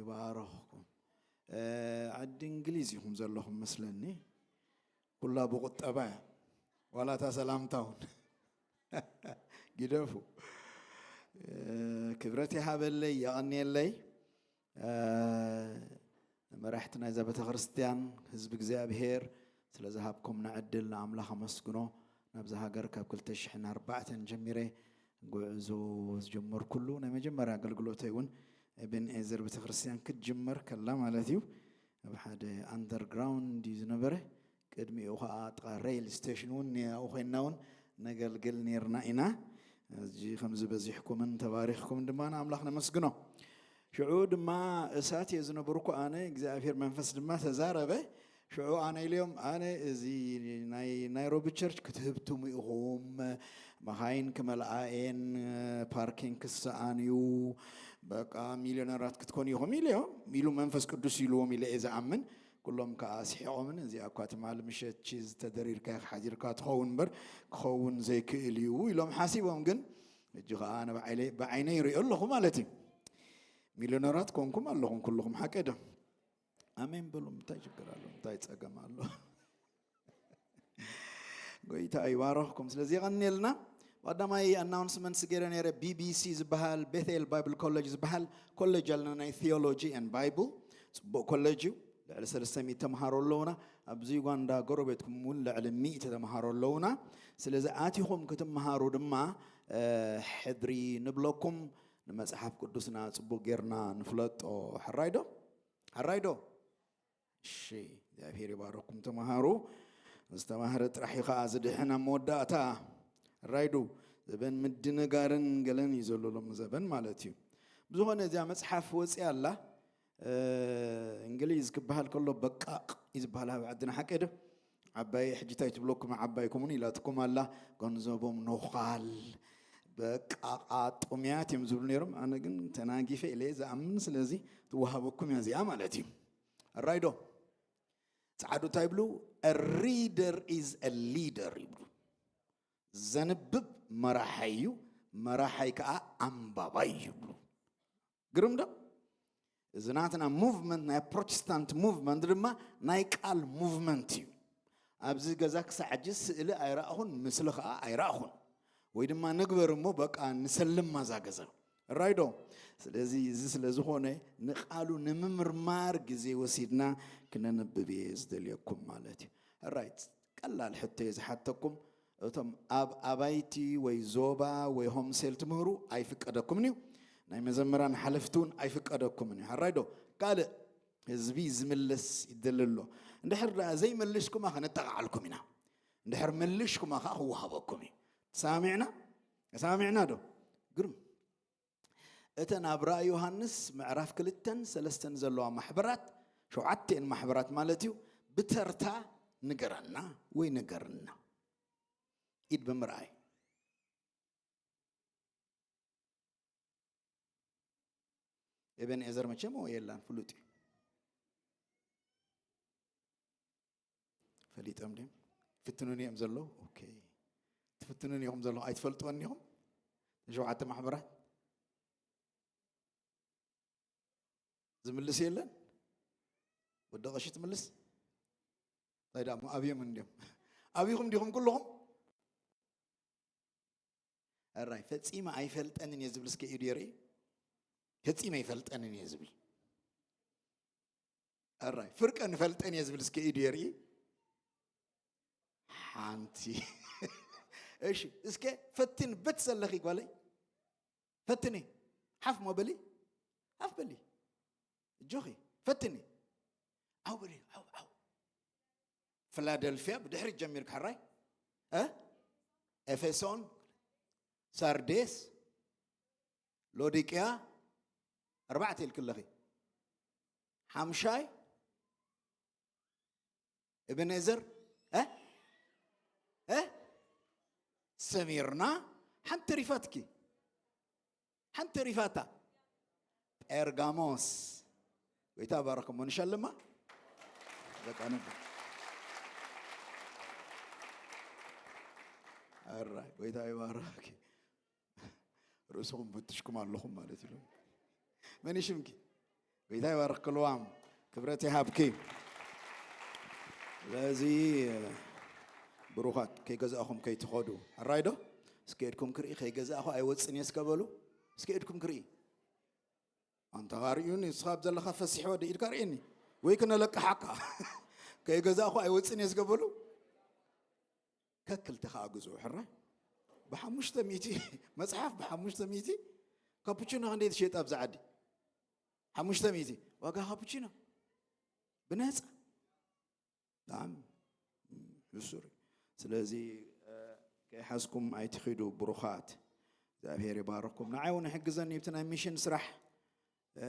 ይባረኽኩም። ዓዲ እንግሊዝ ኢኹም ዘለኹም መስለኒ። ኩላ ብቁጠባ እያ። ዋላ እታ ሰላምታ እውን ግደፉ። ክብረት ይሃበለይ፣ የቐንየለይ። መራሕቲ ናይዛ ቤተክርስትያን፣ ህዝቢ እግዚኣብሔር፣ ስለ ዝሃብኩምና ዕድል ንኣምላኽ ኣመስግኖ። ናብዛ ሃገር ካብ ክልተ ሽሕን ኣርባዕተን ጀሚረ ጉዕዞ ዝጀመርኩሉ ናይ መጀመርያ ኣገልግሎተይ እውን ኤቤን ኤዘር ቤተክርስትያን ክትጅመር ከላ ማለት እዩ። ኣብ ሓደ ኣንደርግራውንድ እዩ ዝነበረ። ቅድሚኡ ኸዓ ጥቓ ሬል ስቴሽን እውን ኣብኡ ኮይንና እውን ነገልግል ነይርና ኢና። ሕጂ ከምዚ በዚሕኩምን ተባሪኽኩምን ድማ ንኣምላኽ ነመስግኖ። ሽዑ ድማ እሳት እየ ዝነበርኩ ኣነ፣ እግዚኣብሔር መንፈስ ድማ ተዛረበ። ሽዑ ኣነ ኢለዮም፣ ኣነ እዚ ናይ ናይሮቢ ቸርች ክትህብትሙ ኢኹም፣ መኻይን ክመልኣ እየን፣ ፓርኪንግ ክሰኣን እዩ፣ በቃ ሚልዮነራት ክትኮኑ ኢኹም ኢለዮም ኢሉ መንፈስ ቅዱስ ኢልዎም ኢለ እየ ዝኣምን። ኩሎም ከኣ ስሒቖምን፣ እዚኣ እኳ ትማሊ ምሸት ቺዝ ተደሪርካ ኢኻ ሓዲርካ ትኸውን እምበር ክኸውን ዘይክእል እዩ ኢሎም ሓሲቦም። ግን ሕጂ ከኣ ኣነ ብዓይለይ-፣ ብዓይነይ ይሪኦ ኣለኹ ማለት እዩ። ሚልዮነራት ኮንኩም ኣለኹም ኩልኹም፣ ሓቀይ ዶ? ኣሜን በሉ። እንታይ ችግር ኣሎ? እንታይ ጸገም ኣሎ? ጎይታ ይባረኽኩም። ስለዚ የቐንየልና። ቀዳማይ ኣናውንስመንትስ ገይረ ነይረ። ቢቢሲ ዝበሃል፣ ቤቴል ባይብል ኮሌጅ ዝበሃል ኮሌጅ ኣለና፣ ናይ ቲዮሎጂ ኤንድ ባይብል። ጽቡቕ ኮሌጅ እዩ። ልዕሊ ሰለስተ ሚእቲ ተምሃሮ ኣለውና። ኣብዚ ዩጋንዳ ጎረቤትኩም እውን ልዕሊ ሚእቲ ተምሃሮ ኣለውና። ስለዚ ኣቲኹም ክትምሃሩ ድማ፣ እ፣ ሕድሪ ንብለኩም። ንመጽሓፍ ቅዱስና ጽቡቕ ጌርና ንፍለጦ። ሕራይ ዶ? ሕራይ ዶ? እሺ፣ እግዚኣብሔር ይባረኩም ተምሃሩ። ዝተማህረ ጥራሕ እዩ ኸዓ ዝድሕን ኣብ መወዳእታ። ራይዱ ዘበን ምድንጋርን ገለን እዩ ዘሎ ሎሚ ዘበን ማለት እዩ። ብዝኾነ እዚኣ መጽሓፍ ወፂኣ ኣላ። እ፣ እንግሊዝ ክበሃል ከሎ በቃቕ እዩ ዝበሃል ኣብ ዓድና፣ ሓቂ ዶ? ዓባይ ሕጂ እንታይ ትብለኩም ዓባይኩም እውን ኢላትኩም ኣላ። ገንዘቦም ነዃል፣ በቃቓ፣ ጥሙያት እዮም ዝብሉ ነይሮም። ኣነ ግን ተናጊፈ ኢለ እየ ዝኣምን። ስለዚ ትወሃበኩም እያ እዚኣ ማለት እዩ። ራይዶ ጸዓዱ እንታይ ይብሉ? A reader is a leader ይብሉ። ዘንብብ መራሓይ እዩ፣ መራሓይ ከኣ ኣንባባይ እዩ ይብሉ። ግርም ዶ? እዚ ናትና ሙቭመንት፣ ናይ ፕሮቴስታንት ሙቭመንት ድማ ናይ ቃል ሙቭመንት እዩ። ኣብዚ ገዛ ክሳዕ ሕጂ ስእሊ ኣይረኣኹን፣ ምስሊ ኸኣ ኣይረኣኹን። ወይ ድማ ንግበር እሞ በቃ ንሰልም ማዛ ገዛ። ራይዶ? ስለዚ እዚ ስለ ዝኾነ ንቃሉ ንምምርማር ግዜ ወሲድና ክነንብብ እየ ዝደልየኩም ማለት እዩ። ራይት፣ ቀላል ሕቶ እየ ዝሓተኩም። እቶም ኣብ ኣባይቲ ወይ ዞባ ወይ ሆምሴል ትምህሩ ኣይፍቀደኩምን እዩ። ናይ መዘምራን ሓለፍቲ እውን ኣይፍቀደኩምን እዩ። ሕራይ ዶ? ካልእ ህዝቢ ዝምልስ ይደሊ ኣሎ። እንድሕር ደኣ ዘይመልስኩማ ከነጠቓዓልኩም ኢና። እንድሕር መሊስኩማ ከኣ ክወሃበኩም እዩ። ተሰማሚዕና? ተሰማሚዕና ዶ? ግርም። እተን ኣብ ራእይ ዮሃንስ ምዕራፍ ክልተን ሰለስተን ዘለዋ ማሕበራት፣ ሸውዓተ እየን ማሕበራት ማለት እዩ፣ ብተርታ ንገረና ወይ ንገርና። ኢድ ብምርኣይ። ኤቤንኤዘር መቸም የላን፣ ፍሉጥ እዩ። ፈሊጦም ድዮም? ፍትኑን እዮም ዘለዉ? ኦኬ። ትፍትኑን ኢኹም ዘለኹም፣ ኣይትፈልጥወን ኢኹም? ሸውዓተ ማሕበራት? ዝምልስ የለን? ወዲ ቀሺ ትምልስ? እንታይ ደኣ እሞ ኣብዮም እንድዮም? ኣብይኹም ዲኹም ኩልኹም? ኣራይ፣ ፈጺመ ኣይፈልጠንን እየ ዝብል እስከ ኢዱ የርኢ። ፈጺመ ኣይፈልጠንን እየ ዝብል። ኣራይ፣ ፍርቀ ንፈልጠን እየ ዝብል እስከ ኢዱ የርኢ። ሓንቲ። እሺ፣ እስከ ፈትን በት ዘለኺ ጓለይ። ፈትኒ። ሓፍ ሞ በሊ። ሓፍ በሊ። እጆኺ። ፈትኒ። ዓው በሊ። ዓው፣ ዓው። ፊላደልፊያ ብድሕሪት ጀሚርካ ሕራይ። እ? ኤፌሶን፣ ሳርዴስ፣ ሎዲቅያ፣ ኣርባዕተ ኢልኪ ኣለኺ። ሓምሻይ፣ እብነዘር፣ እ? እ? ሰሚርና፣ ሓንቲ ሪፋትኪ። ሓንቲ ሪፋታ። ጴርጋሞስ። ጎይታ ባረከሞ። ንሸልማ። በቃ ነበር። ኣራይ፣ ጎይታ ይባረክ። ርእስኹም ፈትሽኩም ኣለኹም ማለት እዩ። መን እዩ ሽምኪ? ጌታ ይባርክ። ክልዋም ክብረት ይሃብኪ። ስለዚ ብሩኻት፣ ከይገዛእኹም ከይትኸዱ። ሕራይ ዶ? እስከ ኢድኩም ክርኢ። "ከይገዛእኹ ኣይወፅን እየ" እስከ በሉ። እስከ ኢድኩም ክርኢ። ኣንታ ኻርእዩኒ፣ ንስኻ ኣብ ዘለኻ ፈሲሕ ወዲ ኢድካ ርእየኒ። ወይ ክነለቅሓካ። "ከይገዛእኹ ኣይወፅን እየ" እስከ በሉ። ከክልተ ከዓ ግዝኡ ሕራይ። ብሓሙሽተ ሚእቲ፣ መፅሓፍ ብሓሙሽተ ሚእቲ። ካፑቺኖ ክንደይ ትሸይጥ ኣብዚ ዓዲ? ሓሙሽተ ሚእቲ ዋጋ ካፑቺኖ ብነፃ። ብጣዕሚ ሕሱር እዩ። ስለዚ፣ እ፣ ከይሓዝኩም ኣይትኺዱ ብሩኻት። እግዚኣብሔር ይባርኽኩም። ንዓይ እውን ይሕግዘኒ፣ ብቲ ናይ ሚሽን ስራሕ፣ እ፣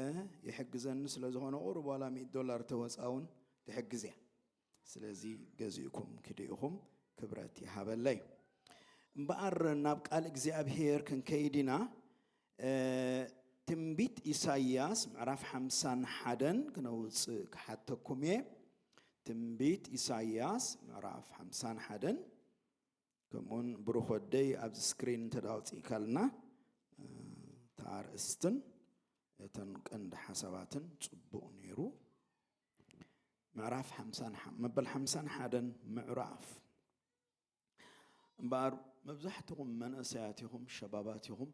ይሕግዘኒ ስለ ዝኾነ፣ ቁሩብ ዋላ ሚእቲ ዶላር ተወፃ እውን ትሕግዝ እያ። ስለዚ ገዚእኩም ክድኢኹም ክብረት ይሃበለይ። እምበኣር ናብ ቃል እግዚኣብሔር ክንከይድ ኢና። እ፣ ትንቢት ኢሳይያስ ምዕራፍ ሓምሳን ሓደን ክነውፅእ ክሓተኩም እየ። ትንቢት ኢሳይያስ ምዕራፍ ሓምሳን ሓደን፣ ከምኡውን ብሩኽ ወደይ ኣብዚ ስክሪን እንተዳውፅእካልና፣ እ፣ እታ ኣርእስትን እተን ቀንዲ ሓሳባትን ፅቡቕ ነይሩ። ምዕራፍ ሓምሳን ሓ-፣ መበል ሓምሳን ሓደን ምዕራፍ። እምበኣር መብዛሕትኹም መንእሰያት ኢኹም፣ ሸባባት ኢኹም፣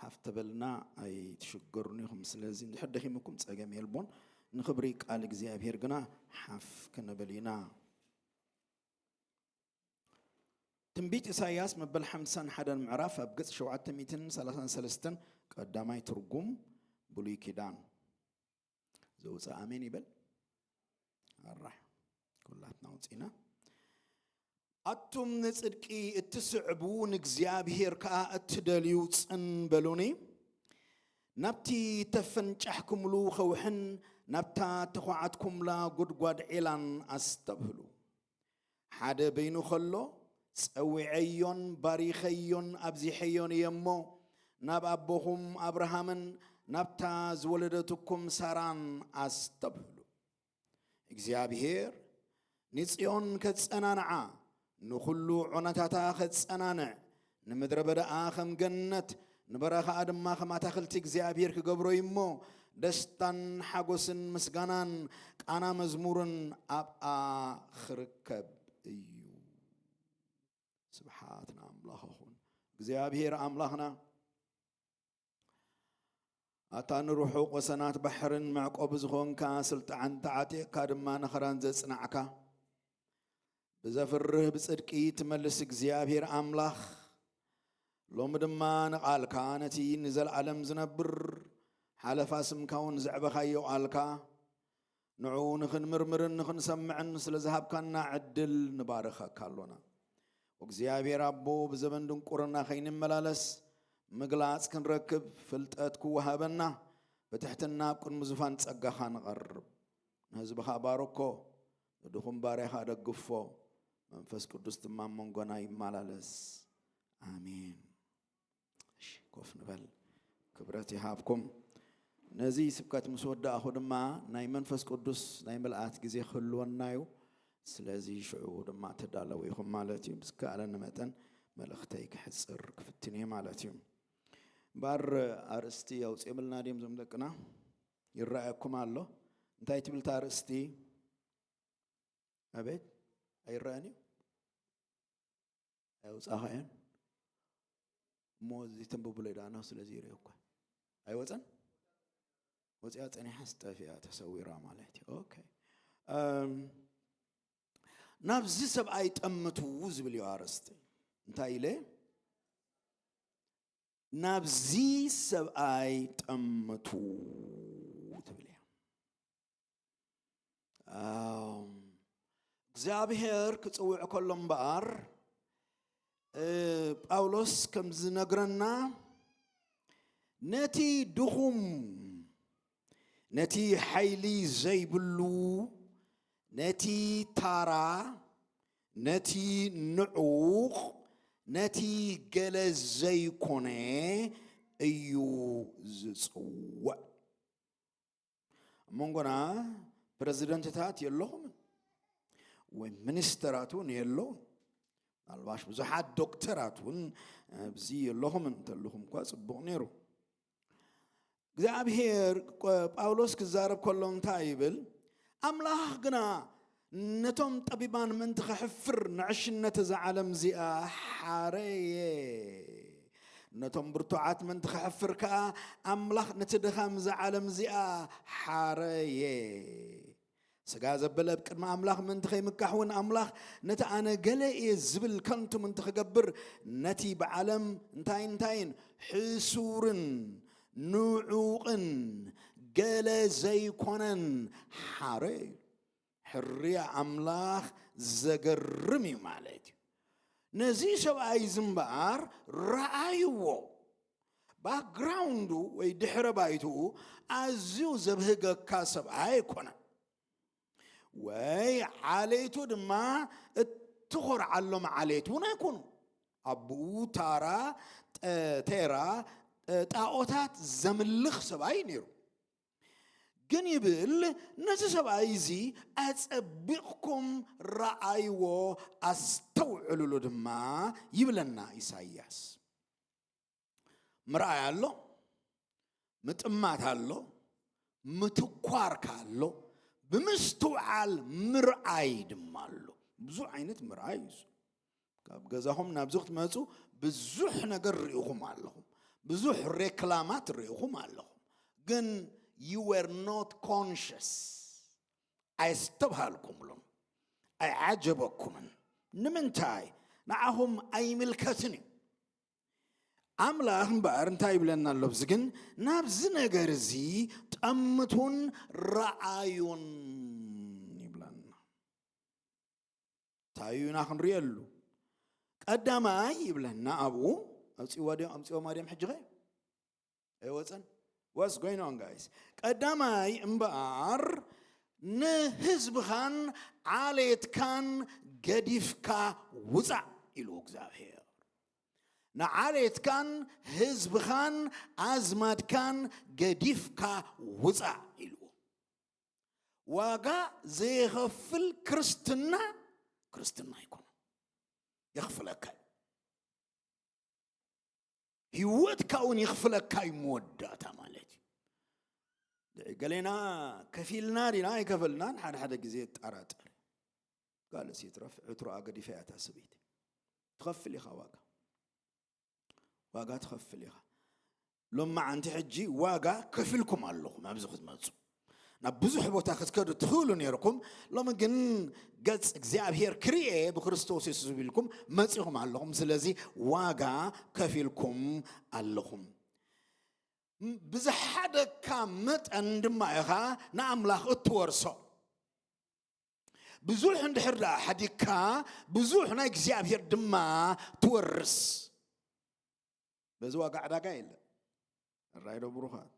ሓፍ ተበልና ኣይትሽገሩን ኢኹም። ስለዚ እንድሕር ደኺምኩም ጸገም የልቦን። ንኽብሪ ቃል እግዚኣብሔር ግና ሓፍ ክንብል ኢና። ትንቢት ኢሳይያስ መበል ሓምሳን ሓደን ምዕራፍ ኣብ ገጽ ሸውዓተ ሚእትን ሰላሳን ሰለስተን ቀዳማይ ትርጉም ብሉይ ኪዳን። ዘውፅእ ኣሜን ይበል። ኣራሕ ኩላትና ውፅኢና። ኣቱም ንጽድቂ እትስዕቡ ንእግዚኣብሔር ከኣ እትደልዩ ጽን በሉኒ። ናብቲ ተፈንጫሕኩምሉ ኸውሕን ናብታ ተዃዓትኩምላ ጉድጓድ ዔላን ኣስተብህሉ። ሓደ በይኑ ኸሎ ጸዊዐዮን ባሪኸዮን ኣብዚሐዮን እየ እሞ፣ ናብ ኣቦኹም ኣብርሃምን ናብታ ዝወለደትኩም ሳራን ኣስተብህሉ። እግዚኣብሔር ንጽዮን ከጸናንዓ፣ ንኹሉ ዑናታታ ከጸናንዕ፣ ንምድረ በዳኣ ኸም ገነት፣ ንበረኻኣ ድማ ኸም ኣታኽልቲ እግዚኣብሔር ክገብሮ እዩ እሞ፣ ደስታን ሓጎስን ምስጋናን ቃና መዝሙርን ኣብኣ ኽርከብ እዩ። ስብሓት ንኣምላኽ ይኹን። እግዚኣብሔር ኣምላኽና፣ ኣታ ንርሑቕ ወሰናት ባሕርን መዕቆቢ ዝኾንካ፣ ስልጣዓን ተዓጢቕካ ድማ ነኸራን ዘጽናዕካ፣ ብዘፍርህ ብጽድቂ ትመልስ እግዚኣብሔር ኣምላኽ፣ ሎሚ ድማ ንቓልካ፣ ነቲ ንዘለኣለም ዝነብር ሓለፋ ስምካ እውን ዘዕበኻዮ ቃልካ፣ ንዕኡ ንኽንምርምርን ንኽንሰምዕን ስለ ዝሃብካና ዕድል ንባርኸካ ኣሎና። እግዚኣብሔር ኣቦ፣ ብዘበን ድንቁርና ከይንመላለስ ምግላጽ ክንረክብ ፍልጠት ክወሃበና ብትሕትና ኣብ ቅድሚ ዙፋን ጸጋኻ ንቐርብ። ንህዝብኻ ባርኮ፣ ንድኹም ባርያኻ ደግፎ። መንፈስ ቅዱስ ድማ ኣብ መንጎና ይመላለስ። ኣሜን። እሺ፣ ኮፍ ንበል። ክብረት ይሃብኩም። ነዚ ስብከት ምስ ወዳእኹ ድማ ናይ መንፈስ ቅዱስ ናይ ምልኣት ግዜ ክህልወና እዩ። ስለዚ ሽዑ ድማ ተዳለዉ ኢኹም ማለት እዩ። ብዝከኣለኒ መጠን መልእኽተይ ክሕጽር ክፍትን እየ ማለት እዩ። እምበኣር ኣርእስቲ ኣውፅኦምልና ድዮም እዞም ደቅና? ይረኣየኩም ኣሎ። እንታይ ትብል እታ ኣርእስቲ? ኣቤት፣ ኣይረኣን እዩ። ኣይወጻኻዮን እሞ፣ እዚ ተንብብሎ ዳና፣ ስለዚ ይርእዮ እኳ ኣይወጸን። ወጺኣ ጸኒሓስ ጠፊኣ፣ ተሰዊራ ማለት እዩ። ኦኬ። እም፣ ናብዚ ሰብኣይ ጠምቱ ዝብል እዩ ኣርእስቲ። እንታይ ኢለ? ናብዚ ሰብኣይ ጠምቱ ትብል እያ። ኣም፣ እግዚኣብሔር ክጽውዕ ከሎ እምበኣር፣ እ፣ ጳውሎስ ከም ዝነግረና፣ ነቲ ድኹም፣ ነቲ ሓይሊ ዘይብሉ፣ ነቲ ታራ፣ ነቲ ንዑቕ፣ ነቲ ገለ ዘይኮነ እዩ ዝጽውዕ። ኣብ መንጎና ፕረዚደንትታት የለኹምን፣ ወይ ሚኒስተራት እውን የለውን። ምናልባሽ ብዙሓት ዶክተራት እውን ኣብዚ የለኹምን እንተለኹም እኳ ጽቡቕ ነይሩ። እግዚኣብሔር ቆ- ጳውሎስ ክዛረብ ከሎ እንታይ ይብል? ኣምላኽ ግና ነቶም ጠቢባን ምእንቲ ኸሕፍር ንዕሽነት እዛ ዓለም እዚኣ ሓረየ። ነቶም ብርቱዓት ምእንቲ ኸሕፍር ከኣ ኣምላኽ ነቲ ድኻም እዛ ዓለም እዚኣ ሓረየ። ስጋ ዘበለ ኣብ ቅድሚ ኣምላኽ ምእንቲ ኸይምካሕ እውን ኣምላኽ ነቲ ኣነ ገለ እየ ዝብል ከንቱ ምእንቲ ኽገብር ነቲ ብዓለም እንታይ እንታይን ሕሱርን ንዑቕን ገለ ዘይኮነን ሓረ እዩ። ሕርያ ኣምላኽ ዘገርም እዩ ማለት እዩ። ነዚ ሰብኣይ እዚ እምበኣር ረኣይዎ። ባክግራውንዱ ወይ ድሕረ ባይትኡ ኣዝዩ ዘብህገካ ሰብኣይ ኣይኮነን። ወይ ዓሌቱ ድማ እትኾርዓሎም ዓሌት እውን ኣይኮኑ። ኣቦኡ ታራ፣ ጠ- ቴራ፣ ጠ- ጣዖታት ዘምልኽ ሰብኣይ ነይሩ። ግን ይብል፣ ነዚ ሰብኣይ እዚ ኣጸቢቕኩም ረኣይዎ፣ ኣስተውዕሉሉ ድማ ይብለና ኢሳይያስ። ምርኣይ ኣሎ፣ ምጥማት ኣሎ፣ ምትኳርካ ኣሎ፣ ብምስትውዓል ምርኣይ ድማ ኣሎ። ብዙሕ ዓይነት ምርኣይ እዩ። ካብ ገዛኹም ናብዚ ክትመፁ ብዙሕ ነገር ርኢኹም ኣለኹም፣ ብዙሕ ሬክላማት ርኢኹም ኣለኹም። ግን you were not conscious፣ ኣይስተብሃልኩምሉን፣ ኣይዓጀበኩምን። ንምንታይ? ንዓኹም ኣይምልከትን እዩ። ኣምላኽ እምበኣር እንታይ ይብለና ኣሎ? ኣብዚ ግን ናብዚ ነገር እዚ ጠምቱን ረኣዩን ይብለና። እንታይ እዩ ኢና ክንሪኤሉ? ቀዳማይ ይብለና ኣብኡ። ኣውፅእዋ ድዮም? ኣምፅእዋ ማርያም ሕጂ ኸ ኣይወፀን? What's going on, guys? ቀዳማይ እምበኣር ንህዝብኻን ዓሌትካን ገዲፍካ ውፃእ ኢሉ እግዚኣብሔር። ንዓሌትካን ህዝብኻን ኣዝማድካን ገዲፍካ ውፃእ ኢሉ። ዋጋ ዘይኸፍል ክርስትና ክርስትና ኣይኮነን። የኽፍለካ እዩ። ህይወትካ እውን የኽፍለካ እዩ። መወዳእታ ማለት እዩ። ገሌና ከፊልና ዲና ኣይከፈልናን ሓደ ሓደ ግዜ የጠራጥር። ካልእ ይትረፍ ዕትሮኣ ገዲፋ እያ እታ ሰበይቲ። ትኸፍል ኢኻ ዋጋ። ዋጋ ትኸፍል ኢኻ። ሎማዓንቲ ሕጂ ዋጋ ከፊልኩም ኣለኹም። ኣብዚ ክትመፁ ናብ ብዙሕ ቦታ ክትከዱ ትኽእሉ ነይርኩም። ሎሚ ግን ገጽ እግዚኣብሔር ክርኤ ብክርስቶስ የሱስ ኢልኩም መጺኹም ኣለኹም። ስለዚ ዋጋ ከፊልኩም ኣለኹም። ብዝሓደግካ መጠን ድማ ኢኻ ንኣምላኽ እትወርሶ። ብዙሕ እንድሕር ደኣ ሓዲግካ ብዙሕ ናይ እግዚኣብሔር ድማ ትወርስ። በዚ ዋጋ ዕዳጋ የለን። ራይዶ ብሩኻት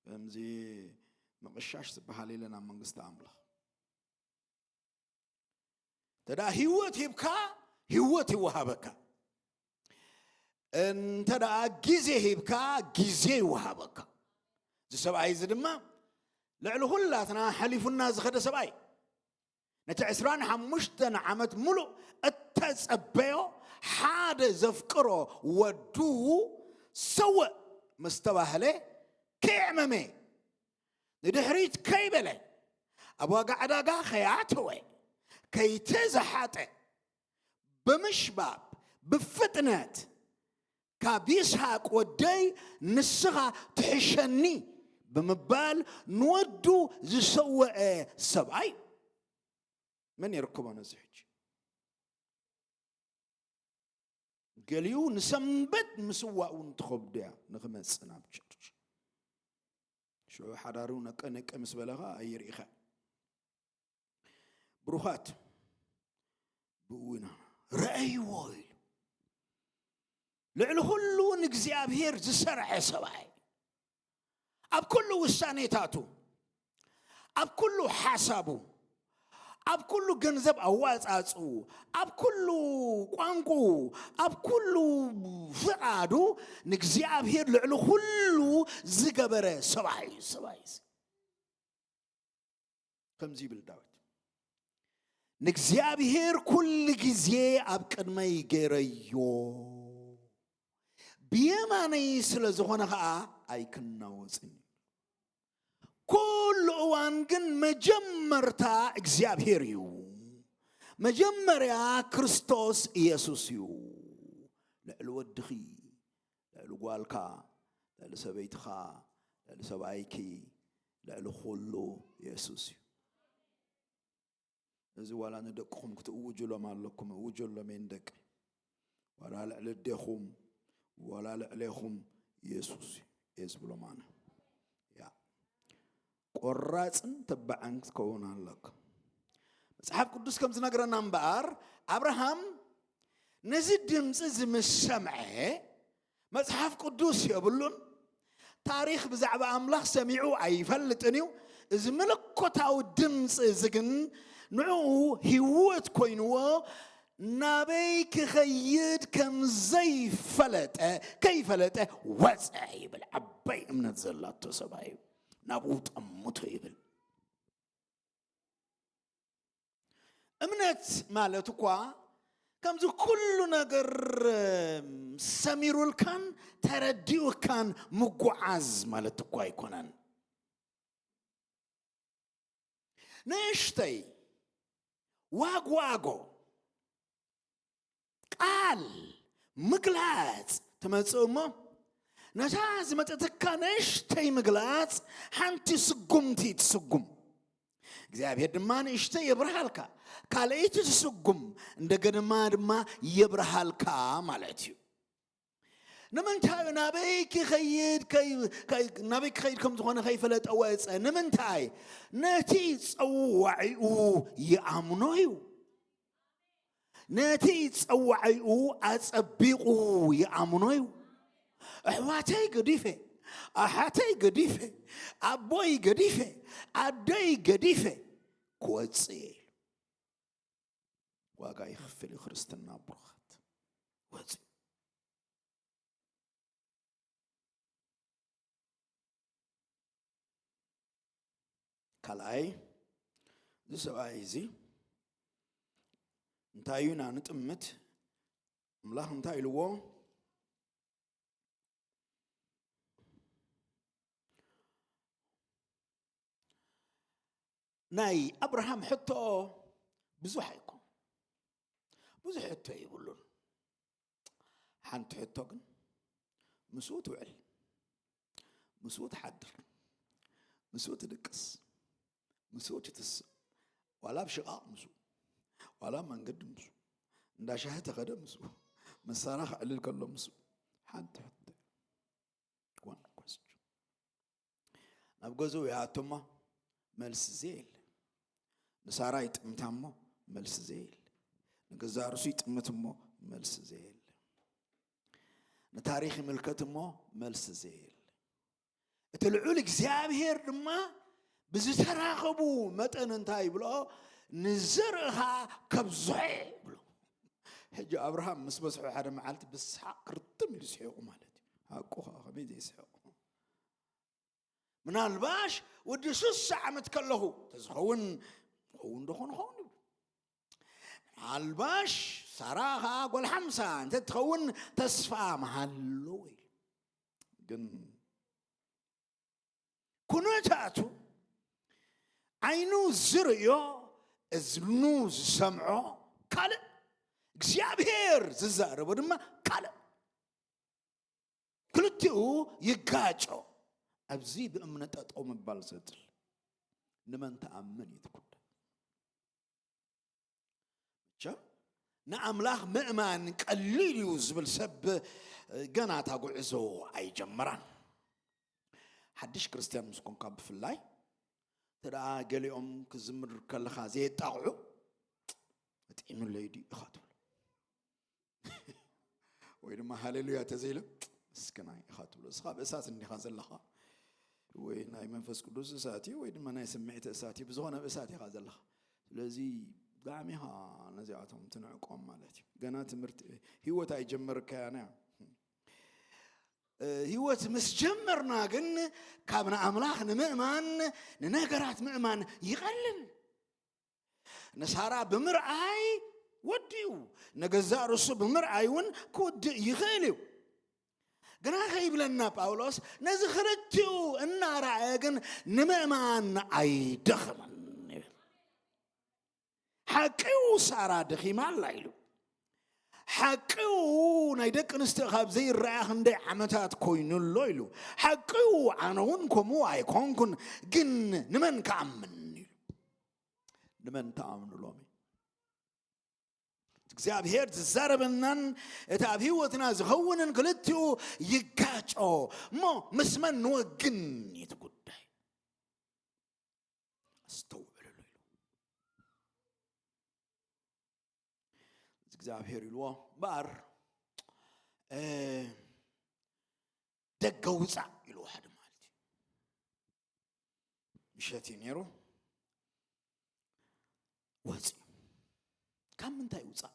ከምዚ ምቕሻሽ ዝበሃል የለን ኣብ መንግስቲ ኣምላኽ። እንተ ደኣ ህይወት ሂብካ ህይወት ይወሃበካ። እንተ ደኣ ግዜ ሂብካ ግዜ ይወሃበካ። እዚ ሰብኣይ እዚ ድማ ልዕሊ ኩላትና ሓሊፉና ዝኸደ ሰብኣይ፣ ነቲ ዕስራን ሓሙሽተን ዓመት ሙሉእ እተጸበዮ ሓደ ዘፍቅሮ ወዱ ሰውእ ምስ ተባህለ ከየዕመመ፣ ንድሕሪት ከይበለ፣ ኣብ ዋጋ ዕዳጋ ከይኣተወ፣ ከይተዘሓጠ፣ ብምሽባብ ብፍጥነት ካብ ይስሐቅ ወደይ ንስኻ ትሕሸኒ ብምባል ንወዱ ዝሰወአ ሰብኣይ መን ይርክቦ ነዚ ሕጂ? ገሊኡ ንሰንበት ምስዋእ እውን ትኸብዶ እያ ንክመጽእ ናብ ቸርች። ሽዑ ሓዳሩ ነቀ ነቀ ምስ በለ ኸዓ ኣይርኢኻ። ብሩኻት ብኡ ኢና ረኣይዎ ኢሉ ልዕሊ ኩሉ ንእግዚኣብሔር ዝሰርዐ ሰብኣይ ኣብ ኩሉ ውሳኔታቱ፣ ኣብ ኩሉ ሓሳቡ፣ ኣብ ኩሉ ገንዘብ ኣዋጻጽኡ፣ ኣብ ኩሉ ቋንቁ፣ ኣብ ኩሉ ፍቓዱ ንእግዚኣብሔር ልዕሊ ኩሉ ዝገበረ ሰብኣይ እዩ። ሰብኣይ እዚ ከምዚ ይብል ዳዊት፣ ንእግዚኣብሔር ኩሉ ግዜ ኣብ ቅድመይ ገይረዮ፣ ብየማነይ ስለ ዝኾነ ኸዓ ኣይክናወጽን እዩ። ኩሉ እዋን ግን መጀመርታ እግዚኣብሔር እዩ። መጀመርያ ክርስቶስ ኢየሱስ እዩ። ልዕሊ ወድኺ፣ ልዕሊ ጓልካ፣ ልዕሊ ሰበይትኻ፣ ልዕሊ ሰብኣይኪ፣ ልዕሊ ኩሉ ኢየሱስ እዩ። እዚ ዋላ ንደቅኹም ክትእውጁሎም ኣለኩም፣ እውጁሎም እየ ንደቀይ። ዋላ ልዕሊ ኣዴኹም፣ ዋላ ልዕሌኹም ኢየሱስ እየ ዝብሎም ኣነ። ያ፣ ቆራጽን ተባዕን ክትከውን ኣለካ። መጽሓፍ ቅዱስ ከም ዝነግረና እምበኣር፣ ኣብርሃም ነዚ ድምፂ እዚ ምስ ሰምዐ፣ መጽሓፍ ቅዱስ የብሉን። ታሪኽ ብዛዕባ ኣምላኽ ሰሚዑ ኣይፈልጥን እዩ። እዚ መለኮታዊ ድምፂ እዚ ግን ንዕኡ ህይወት ኮይንዎ፣ ናበይ ክኸይድ ከም ዘይፈለጠ፣ ከይፈለጠ ወፀ ይብል። ዓባይ እምነት ዘላቶ ሰብኣይ እዩ። ናብኡ ጠምቶ ይብል። እምነት ማለት እኳ ከምዚ ኩሉ ነገር ሰሚሩልካን ተረዲኡካን ምጉዓዝ ማለት እኳ ኣይኮነን። ንእሽተይ ዋግዋጎ ቃል ምግላጽ ትመጽእ እሞ፣ ነታ ዝመጸትካ ንእሽተይ ምግላጽ ሓንቲ ስጉምቲ ትስጉም። እግዚኣብሔር ድማ ንእሽተይ የብርሃልካ፣ ካልኣይቲ ትስጉም፣ እንደገና ድማ የብርሃልካ ማለት እዩ። ንምንታይ እዩ ናበይ ክኸይድ ከይ-፣ ከይ-፣ ናበይ ክኸይድ ከም ዝኾነ ከይፈለጠ ወፀ? ንምንታይ? ነቲ ጸዋዒኡ ይኣምኖ እዩ። ነቲ ጸዋዒኡ ኣጸቢቑ ይኣምኖ እዩ። ኣሕዋተይ ገዲፈ፣ ኣሓተይ ገዲፈ፣ ኣቦይ ገዲፈ፣ ኣደይ ገዲፈ ክወጽእ እየ ኢሉ። ዋጋ ይኽፍል እዩ ክርስትና ብሩኻት። ወጽኡ። ካልኣይ፣ እዚ ሰብኣይ እዚ እንታይ እዩ ኢና ንጥምት? ኣምላኽ እንታይ ኢልዎ? ናይ ኣብርሃም ሕቶ ብዙሕ ኣይኮን፣ ብዙሕ ሕቶ የብሉን። ሓንቲ ሕቶ ግን ምስኡ ትውዕል፣ ምስኡ ትሓድር፣ ምስኡ ትድቅስ፣ ምስኡ ትትስእ፣ ዋላ ኣብ ሽቓቕ ምስኡ፣ ዋላ ኣብ መንገዲ ምስኡ፣ እንዳ ሻሂ ተኸደ ምስኡ፣ መሳራ ክዕልል ከሎ ምስኡ። ሓንቲ ሕቶ፣ one question። ናብ ገዝኡ ይኣቱ እሞ መልሲ ዘየለ። ንሳራ ይጥምታ እሞ መልሲ ዘየለ። ንገዛእ ርእሱ ይጥምት እሞ መልሲ ዘየለ። ንታሪኽ ይምልከት እሞ መልሲ ዘየለ። እቲ ልዑል እግዚኣብሔር ድማ ብዝተራኸቡ መጠን እንታይ ይብሎ? ንዘርእኻ ከብዝሖ ይብሎ። ሕጂ ኣብርሃም ምስ በዝሖ ሓደ መዓልቲ ብስሓቕ ክርትም ኢሉ ስሒቑ ማለት እዩ። ሓቁ ኸኣ ከመይ ዘይስሕቕ? ምናልባሽ ወዲ ስሳ ዓመት ከለኹ ተዝኸውን፣ ኸውን ዶ ኾን ኸውን ይብሉ። ምናልባሽ ሳራ ኸዓ ጓል ሓምሳ እንተ ትኸውን ተስፋ ምሃለዎ ኢሉ። ግን ኩነታቱ ዓይኑ ዝርእዮ፣ እዝኑ ዝሰምዖ ካልእ፣ እግዚኣብሔር ዝዛረቦ ድማ ካልእ። ክልቲኡ ይጋጮ። ኣብዚ ብእምነት ጠጠው ምባል ዘድል። ንመን ትኣምን እዩ እቲ ጉዳይ። መቸም ንኣምላኽ ምእማን ቀሊል እዩ ዝብል ሰብ ገና እታ ጉዕዞ ኣይጀመራን። ሓድሽ ክርስትያን ምስ ኮንካ ብፍላይ፣ እንተ ደኣ ገሊኦም ክዝምር ከለኻ ዘየጣቕዑ፣ "መጢዕኑለይ ድዩ?" ኢኻ ትብሎ። ወይ ድማ ሃሌሉያ ተዘይለ፣ "ምስክናይ" ኢኻ ትብሎ። እስኻ ኣብ እሳት እንዲኻ ዘለኻ፣ ወይ ናይ መንፈስ ቅዱስ እሳት እዩ፣ ወይ ድማ ናይ ስምዒት እሳት እዩ። ብዝኾነ ኣብ እሳት ኢኻ ዘለኻ። ስለዚ ብጣዕሚ ኢኻ ነዚኣቶም ትንዕቆም ማለት እዩ። ገና ትምህርቲ ህይወት ኣይጀመርካያን እያ። እ፣ ህይወት ምስ ጀመርና ግን ካብ ንኣምላኽ ንምእማን፣ ንነገራት ምእማን ይቐልል። ንሳራ ብምርኣይ ወዲኡ፣ ንገዛእ ርእሱ ብምርኣይ እውን ክውድእ ይኽእል እዩ። ግና ከይብለና ጳውሎስ፣ ነዚ ክልቲኡ እናረኣየ ግን ንምእማን ኣይደኽምን ይብል። ሓቂው ሳራ ደኺማ ኣላ ኢሉ። ሓቂው ናይ ደቂ ኣንስትዮ ካብ ዘይረኣያ ክንደይ ዓመታት ኮይኑ ኣሎ ኢሉ። ሓቂው ኣነ እውን ከምኡ ኣይኮንኩን፣ ግን ንመን ክኣምን ኢሉ። ንመን ትኣምኑ ሎሚ? እግዚኣብሔር ዝዛረበናን እቲ ኣብ ህይወትና ዝኸውንን ክልቲኡ ይጋጮ። እሞ ምስ መን ንወግን እዩ እቲ ጉዳይ። ኣስተውዕልሉ ኢሉ። እግዚኣብሔር ኢልዎ እምበኣር፣ እ፣ ደገ ውፃእ ኢልዎ ሓደ ማለት እዩ። ምሸት እዩ ነይሩ። ወፂኡ ካብ ምንታይ ውፃእ?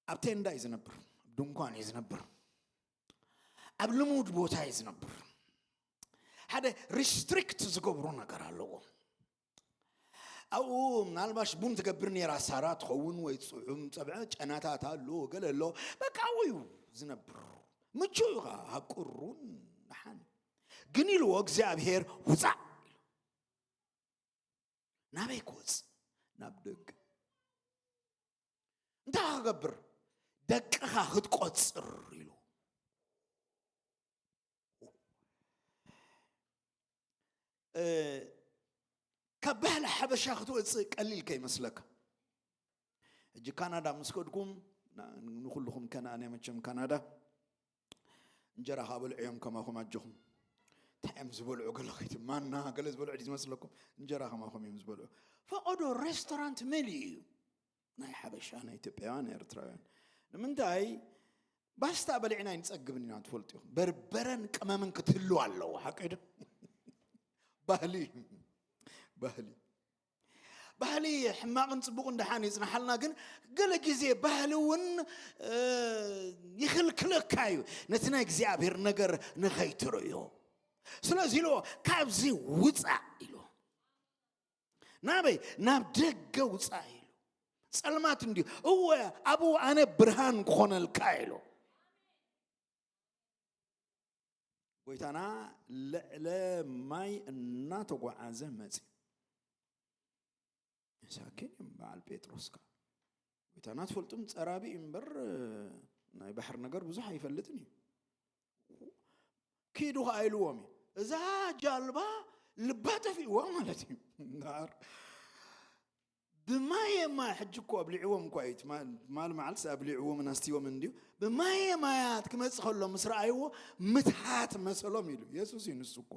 ኣብ ቴንዳ እዩ ዝነብር፣ ኣብ ድንኳን እዩ ዝነብር፣ ኣብ ልሙድ ቦታ እዩ ዝነብር። ሓደ ሪስትሪክት ዝገብሮ ነገር ኣለዎ። ኣብኡ ምናልባሽ ቡን ትገብር ነይራ ሳራ ትኸውን፣ ወይ ፅዑም ፀብዐ ጨናታት ኣሎ፣ ገለ ኣሎ። በቃ ኣብኡ እዩ ዝነብር። ምቹ እዩ ከዓ፣ ሃቁሩን ደሓን። ግን ኢልዎ እግዚኣብሔር ውፃእ ኢሉ። ናበይ ክወፅ? ናብ ደገ። እንታይ ክገብር? ደቅኻ ክትቆፅር ኢሉ። እ፣ ካብ ባህሊ ሓበሻ ክትወፅእ ቀሊል ከይመስለካ። ሕጂ ካናዳ ምስ ከድኩም፣ ና-፣ ንኩልኹም ከነኣንያ መቸም ካናዳ እንጀራ ከኣ በልዑ እዮም ከማኹም ኣጆኹም። እንታይ እዮም ዝበልዑ? ገለ ከይት ማና ገለ ዝበልዑ ድዩ ዝመስለኩም? እንጀራ ከማኹም እዮም ዝበልዑ። ፈቐዶ ሬስቶራንት መሊኡ እዩ። ናይ ሓበሻ፣ ናይ ኢትዮጵያውያን፣ ናይ ኤርትራውያን። ንምንታይ? ባስታ በሊዕና ኣይንጸግብን ኢና፣ ትፈልጡ ኢኹም። በርበረን ቅመምን ክትህሉ ኣለዎ። ሓቂ ዶ? ባህሊ፣ ባህሊ። ባህሊ ሕማቕን ጽቡቕን ደሓን ይጽናሓልና፣ ግን ገለ ግዜ ባህሊ እውን፣ እ፣ ይኽልክለካ እዩ፣ ነቲ ናይ እግዚኣብሔር ነገር ንኸይትርእዮ። ስለዚ ኢልዎ፣ "ካብዚ ውጻእ" ኢልዎ። ናበይ? "ናብ ደገ ውጻእ" ኢሉ። ጸልማት እንድዩ። እወ፣ ኣብኡ ኣነ ብርሃን ክኾነልካ ኢሉ። ጎይታና ልዕለ ማይ እናተጓዓዘ መጺኡ። መሳኪን እዮም በዓል ጴጥሮስ ከኣ። ጎይታና ትፈልጡም ጸራቢ እዩ እምበር፣ ናይ ባሕሪ ነገር ብዙሕ ኣይፈልጥን እዩ። ኪዱ ኸዓ ኢልዎም እዩ። እዛ ጃልባ ልባ ጠፊእዋ ማለት እዩ። እምበኣር ብማየ ማይ፣ ሕጂ እኮ ኣብሊዕዎም እኳ እዩ። ትማ-፣ ትማሊ መዓልቲ ኣብሊዕዎምን ኣስትዮምን እንድዩ። ብማየ ማያት ክመጽእ ከሎ ምስ ረኣይዎ፣ ምትሃት መሰሎም ኢሉ። የሱስ እዩ ንሱ እኮ።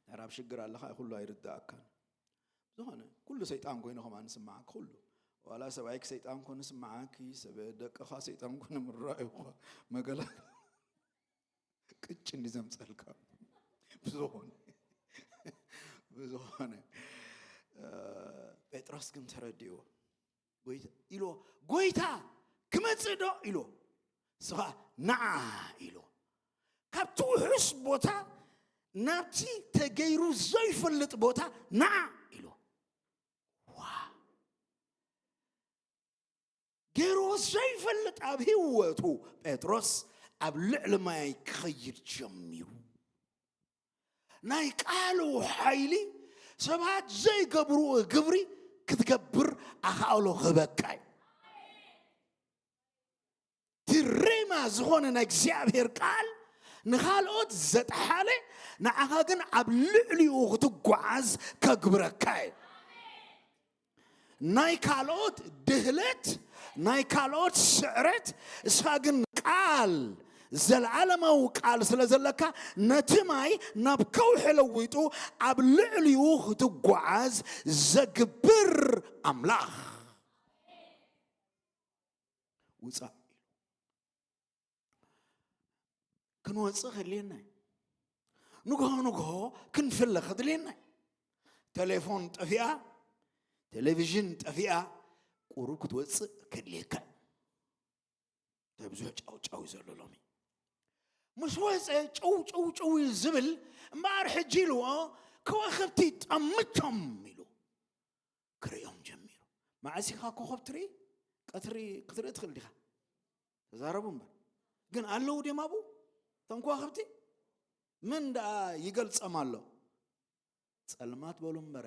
ነራብ ሽግር ኣለኻ፣ ኩሉ ኣይርድኣካን። ዝኾነ፣ ኩሉ ሰይጣን ኮይኑ ከማን ንስምዓክ፣ ኩሉ። ዋላ ሰብኣይክ ሰይጣን ኮኑ ስምዓኪ፣ ሰብ ደቅኻ ሰይጣን ኮኑ ምረኣዩኻ፣ መገላ ቅጭ እንዲ ዘምጸልካ። ብዝኾነ፣ ብዝኾነ፣ እ፣ ጴጥሮስ ግን ተረዲእዎ። ጎይታ፣ ኢሎ፣ "ጎይታ፣ ክመጽእ ዶ?" ኢሎ። ንሱ ኸኣ፣ "ንዓ" ኢሎ። ካብቲ ውሑስ ቦታ ናብቲ ተገይሩ ዘይፈልጥ ቦታ፣ "ንዓ" ኢሎ። ዋ! ገይርዎ ዘይፈልጥ ኣብ ህይወቱ ጴጥሮስ ኣብ ልዕሊ ማይ ክኸይድ ጀሚሩ። ናይ ቃሉ ሓይሊ ሰባት ዘይገብርዎ ግብሪ ክትገብር ኣኻእሎ ክህበካ እዩ። እቲ ሬማ ዝኾነ ናይ እግዚኣብሔር ቃል ንኻልኦት ዘጥሓለ፣ ንዓኻ ግን ኣብ ልዕሊኡ ክትጓዓዝ ከግብረካ እዩ። ናይ ካልኦት ድህለት፣ ናይ ካልኦት ስዕረት፣ እስኻ ግን ቃል፣ ዘለዓለማዊ ቃል ስለ ዘለካ፣ ነቲ ማይ ናብ ከውሒ ለዊጡ ኣብ ልዕሊኡ ክትጓዓዝ ዘግብር ኣምላኽ። ውጻእ ኢሉ። ክንወጽእ ከድልየና እዩ። ንግሆ ንግሆ ክንፍለ ከድልየና እዩ። ቴሌፎን ጠፊኣ፣ ቴሌቪዥን ጠፊኣ፣ ቁሩብ ክትወጽእ ከድልየካ እዩ። እንታይ ብዙሕ ጫው ጫው እዩ ዘሎ ሎሚ። ምስ ወጸ ጭው ጭው ጭው እዩ ዝብል እምበኣር፣ ሕጂ ኢልዎ ከዋኽብቲ ጠምቶም ኢሉ ክርእዮም ጀሚሩ። መዓስ ኢኻ ኮኸብ ትርኢ? ቀትሪ ክትርኢ ትኽእል ዲኻ? ተዛረቡ እምበር። ግን ኣለዉ ድዮም ኣብኡ እቶም ከዋኽብቲ? መን ደኣ ይገልጾም ኣሎ? ጸልማት በሉ እምበረ።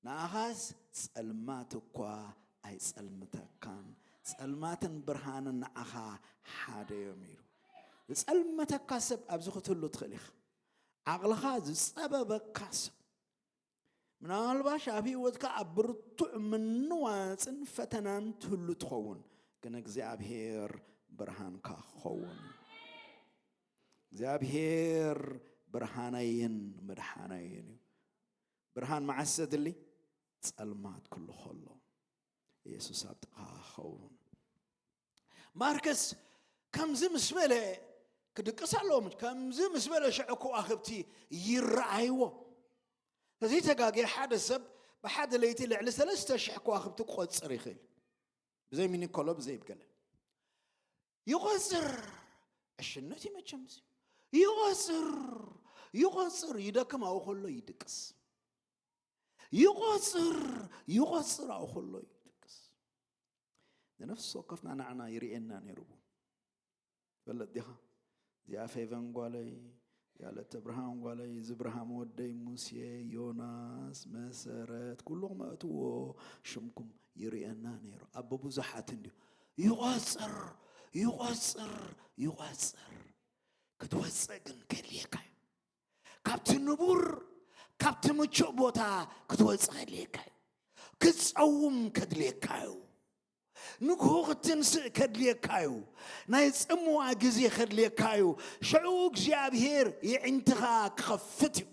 ንኣኻስ ጸልማት እኳ ኣይጸልምተካን፣ ጸልማትን ብርሃንን ንዓኻ ሓደ እዮም ኢሉ። ዝጸልመተካ ሰብ ኣብዚ ክትህሉ ትኽእል ኢኻ። ዓቕልኻ ዝጸበበካ ሰብ፣ ምናልባሽ ኣብ ህይወትካ ኣብ ብርቱዕ ምንዋጽን ፈተናን ትህሉ ትኸውን፣ ግን እግዚኣብሔር ብርሃንካ ክኸውን እዩ። እግዚኣብሔር ብርሃነይን መድሓነይን እዩ። ብርሃን መዓስ ዘድሊ? ጸልማት ክሉ ከሎ። የሱስ ኣብ ጥቓኻ ክኸውን። ማርከስ ከምዚ ምስ በለ ክድቅስ ኣለዎ። ከምዚ ምስ በለ ሽዑ ከዋኽብቲ ይረኣይዎ። ተዘይተጋግየ ሓደ ሰብ ብሓደ ለይቲ ልዕሊ ሰለስተ ሽሕ ከዋኽብቲ ክቆጽር ይኽእል። ብዘይ ሚኒኮሎ፣ ብዘይ ገለ። ይቆጽር። ዕሽነት እዩ መቸም እዚ። ይቆጽር፣ ይቆጽር፣ ይደክም ኣብኡ ከሎ ይድቅስ። ይቆጽር፣ ይቆጽር ኣብኡ ከሎ ይድቅስ። ንነፍሲ ወከፍና ንዓና ይርእየና ነይሩ። ትፈልጥ ዲኻ? እዚኣ ፌቨን ጓለይ፣ እዚኣ ለተ ብርሃን ጓለይ፣ እዚ ብርሃም ወደይ፣ ሙሴ፣ ዮናስ፣ መሰረት፣ ኩልኹም ኣእትዎ ሽምኩም ይርእየና ነይሩ። ኣብ ብዙሓት እንድዩ። ይቆጽር፣ ይቆጽር፣ ይቆጽር። ክትወጽእ ግን ከድልየካ እዩ። ካብቲ ንቡር፣ ካብቲ ምቹእ ቦታ ክትወጽእ ከድልየካ እዩ። ክትጸውም ከድልየካ እዩ። ንግሆ ክትንስእ ከድልየካ እዩ። ናይ ጽምዋ ግዜ ከድልየካ እዩ። ሽዑ እግዚኣብሔር የዒንትኻ ክኸፍት እዩ።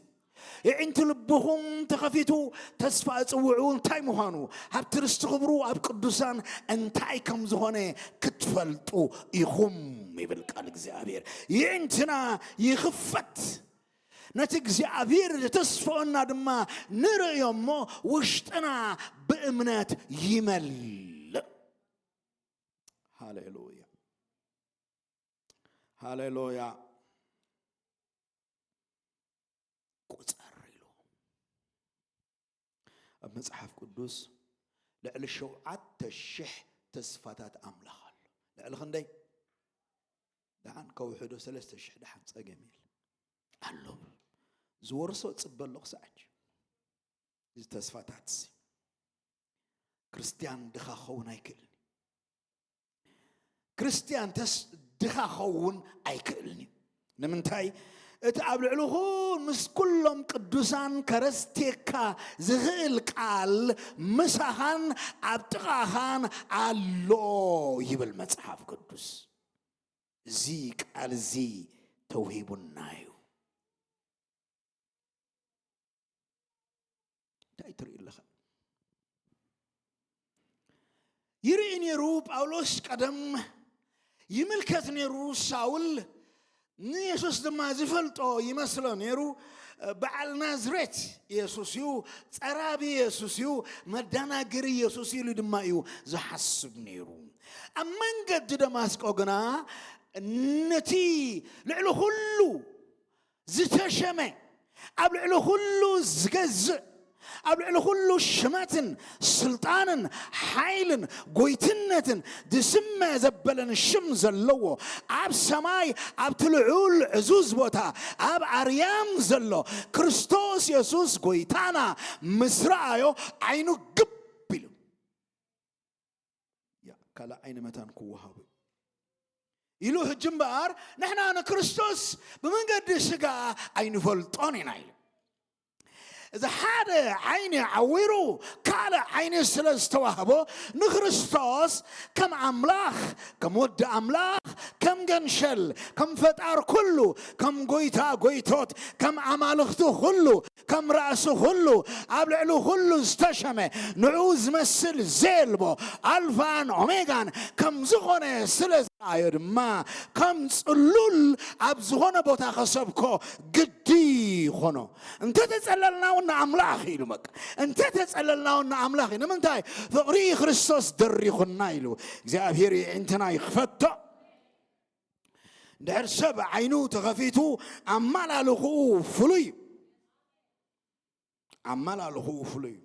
የዒንቲ ልብኹም ተኸፊቱ ተስፋ ጽውዑ እንታይ ምዃኑ፣ ሃብቲ ርስቲ ክብሩ ኣብ ቅዱሳን እንታይ ከም ዝኾነ ክትፈልጡ ኢኹም ይብል ቃል እግዚኣብሔር። የዒንትና ይኽፈት። ነቲ እግዚኣብሔር ዘተስፈወና ድማ ንርእዮ እሞ ውሽጥና ብእምነት ይመልእ። ሃሌሉያ፣ ሃሌሉያ። ቁጸር ኢሉ ኣብ መጽሓፍ ቅዱስ ልዕሊ ሸውዓተ ሽሕ ተስፋታት ኣምላኽ ኣሎ። ልዕሊ ክንደይ? ደሓን ከውሕዶ ሰለስተ ሽሕ ደሓን ጸገም የለ ኣሎ። ዝወርሶ ጽበ ኣሎ ክሳዕ ሕጂ። እዚ ተስፋታት እዚ ክርስትያን ድኻ ክኸውን ኣይክእልን እዩ። ክርስትያን ተስ-፣ ድኻ ክኸውን ኣይክእልን እዩ። ንምንታይ? እቲ ኣብ ልዕሊ ኩ-፣ ምስ ኩሎም ቅዱሳን ከረስቴካ ዝኽእል ቃል ምሳኻን ኣብ ጥቓኻን ኣሎ ይብል መጽሓፍ ቅዱስ። እዚ ቃል እዚ ተውሂቡና እዩ። እንታይ ትርኢ ኣለኻ? ይርኢ ነይሩ። ጳውሎስ ቀደም ይምልከት ነይሩ። ሳውል ንየሱስ ድማ ዝፈልጦ ይመስሎ ነይሩ። በዓል ናዝሬት የሱስ እዩ፣ ጸራቢ የሱስ እዩ፣ መዳናገሪ የሱስ ኢሉ ድማ እዩ ዝሓስብ ነይሩ። ኣብ መንገዲ ደማስቆ ግና ነቲ ልዕሊ ኩሉ ዝተሸመ፣ ኣብ ልዕሊ ኩሉ ዝገዝእ፣ ኣብ ልዕሊ ኩሉ ሽመትን ስልጣንን ሓይልን ጎይትነትን ዝስመ ዘበለን ሽም ዘለዎ፣ ኣብ ሰማይ ኣብቲ ልዑል ዕዙዝ ቦታ ኣብ ኣርያም ዘሎ ክርስቶስ የሱስ ጎይታና ምስ ረኣዮ ዓይኑ ግብ ኢሉ። ያ፣ ካልእ ዓይኒ መታን ክወሃቡ ኢሉ። ሕጂ እምበኣር ንሕና ንክርስቶስ ብመንገዲ ስጋ ኣይንፈልጦን ኢና ኢሉ። እዚ ሓደ ዓይኒ ዓዊሩ ካልእ ዓይኒ ስለ ዝተዋህቦ ንክርስቶስ ከም ኣምላኽ፣ ከም ወዲ ኣምላኽ፣ ከም ገንሸል፣ ከም ፈጣር ኩሉ፣ ከም ጎይታ ጎይቶት፣ ከም ኣማልኽቲ ኩሉ፣ ከም ራእሲ ኩሉ፣ ኣብ ልዕሊ ኩሉ ዝተሸመ፣ ንዕኡ ዝመስል ዘየልቦ፣ ኣልፋን ኦሜጋን ከም ዝኾነ ስለ ዝረኣዮ ድማ፣ ከም ጽሉል ኣብ ዝኾነ ቦታ ከሰብኮ ግዲ ይኾኖ። እንተ ተጸለልና እውን ንኣምላኽ ኢሉ፣ በቃ፣ እንተ ተጸለልና እውን ንኣምላኽ እዩ። ንምንታይ? ፍቕሪ ክርስቶስ ደሪኹና ኢሉ። እግዚኣብሔር የዒንትና ይኽፈቶ። እንድሕር ሰብ ዓይኑ ተኸፊቱ ኣመላልኽኡ ፍሉይ እዩ። ኣመላልኽኡ ፍሉይ እዩ።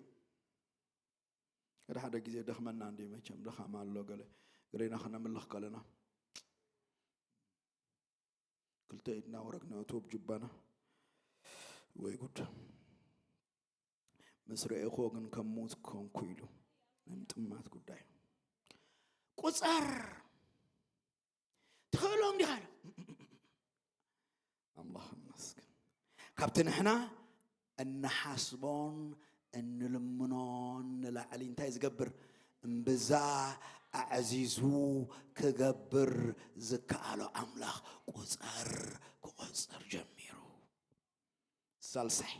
ሓደ ሓደ ግዜ ደኽመና እንዲ መቸም ድኻም ኣሎ፣ ገለ ገሌና ክነምልኽ ከለና ክልተ ኢድና ወረግና፣ እቱ ኣብ ጅባና። ወይ ጉድ! ምስ ረኤኽዎ ግን ከም ምዉት ኮንኩ ኢሉ። ናይ ምጥማት ጉዳይ። ቁጸር! ትኽእሎም ዲኻ? ኣምላኽ ይመስገን። ካብቲ ንሕና እንሓስቦን እንልምኖን ንላዕሊ እንታይ ዝገብር? እምብዛ ኣዕዚዙ ክገብር ዝከኣሎ ኣምላኽ ቁጸር ክቆጽር ጀሚሩ። ሳልሳይ፣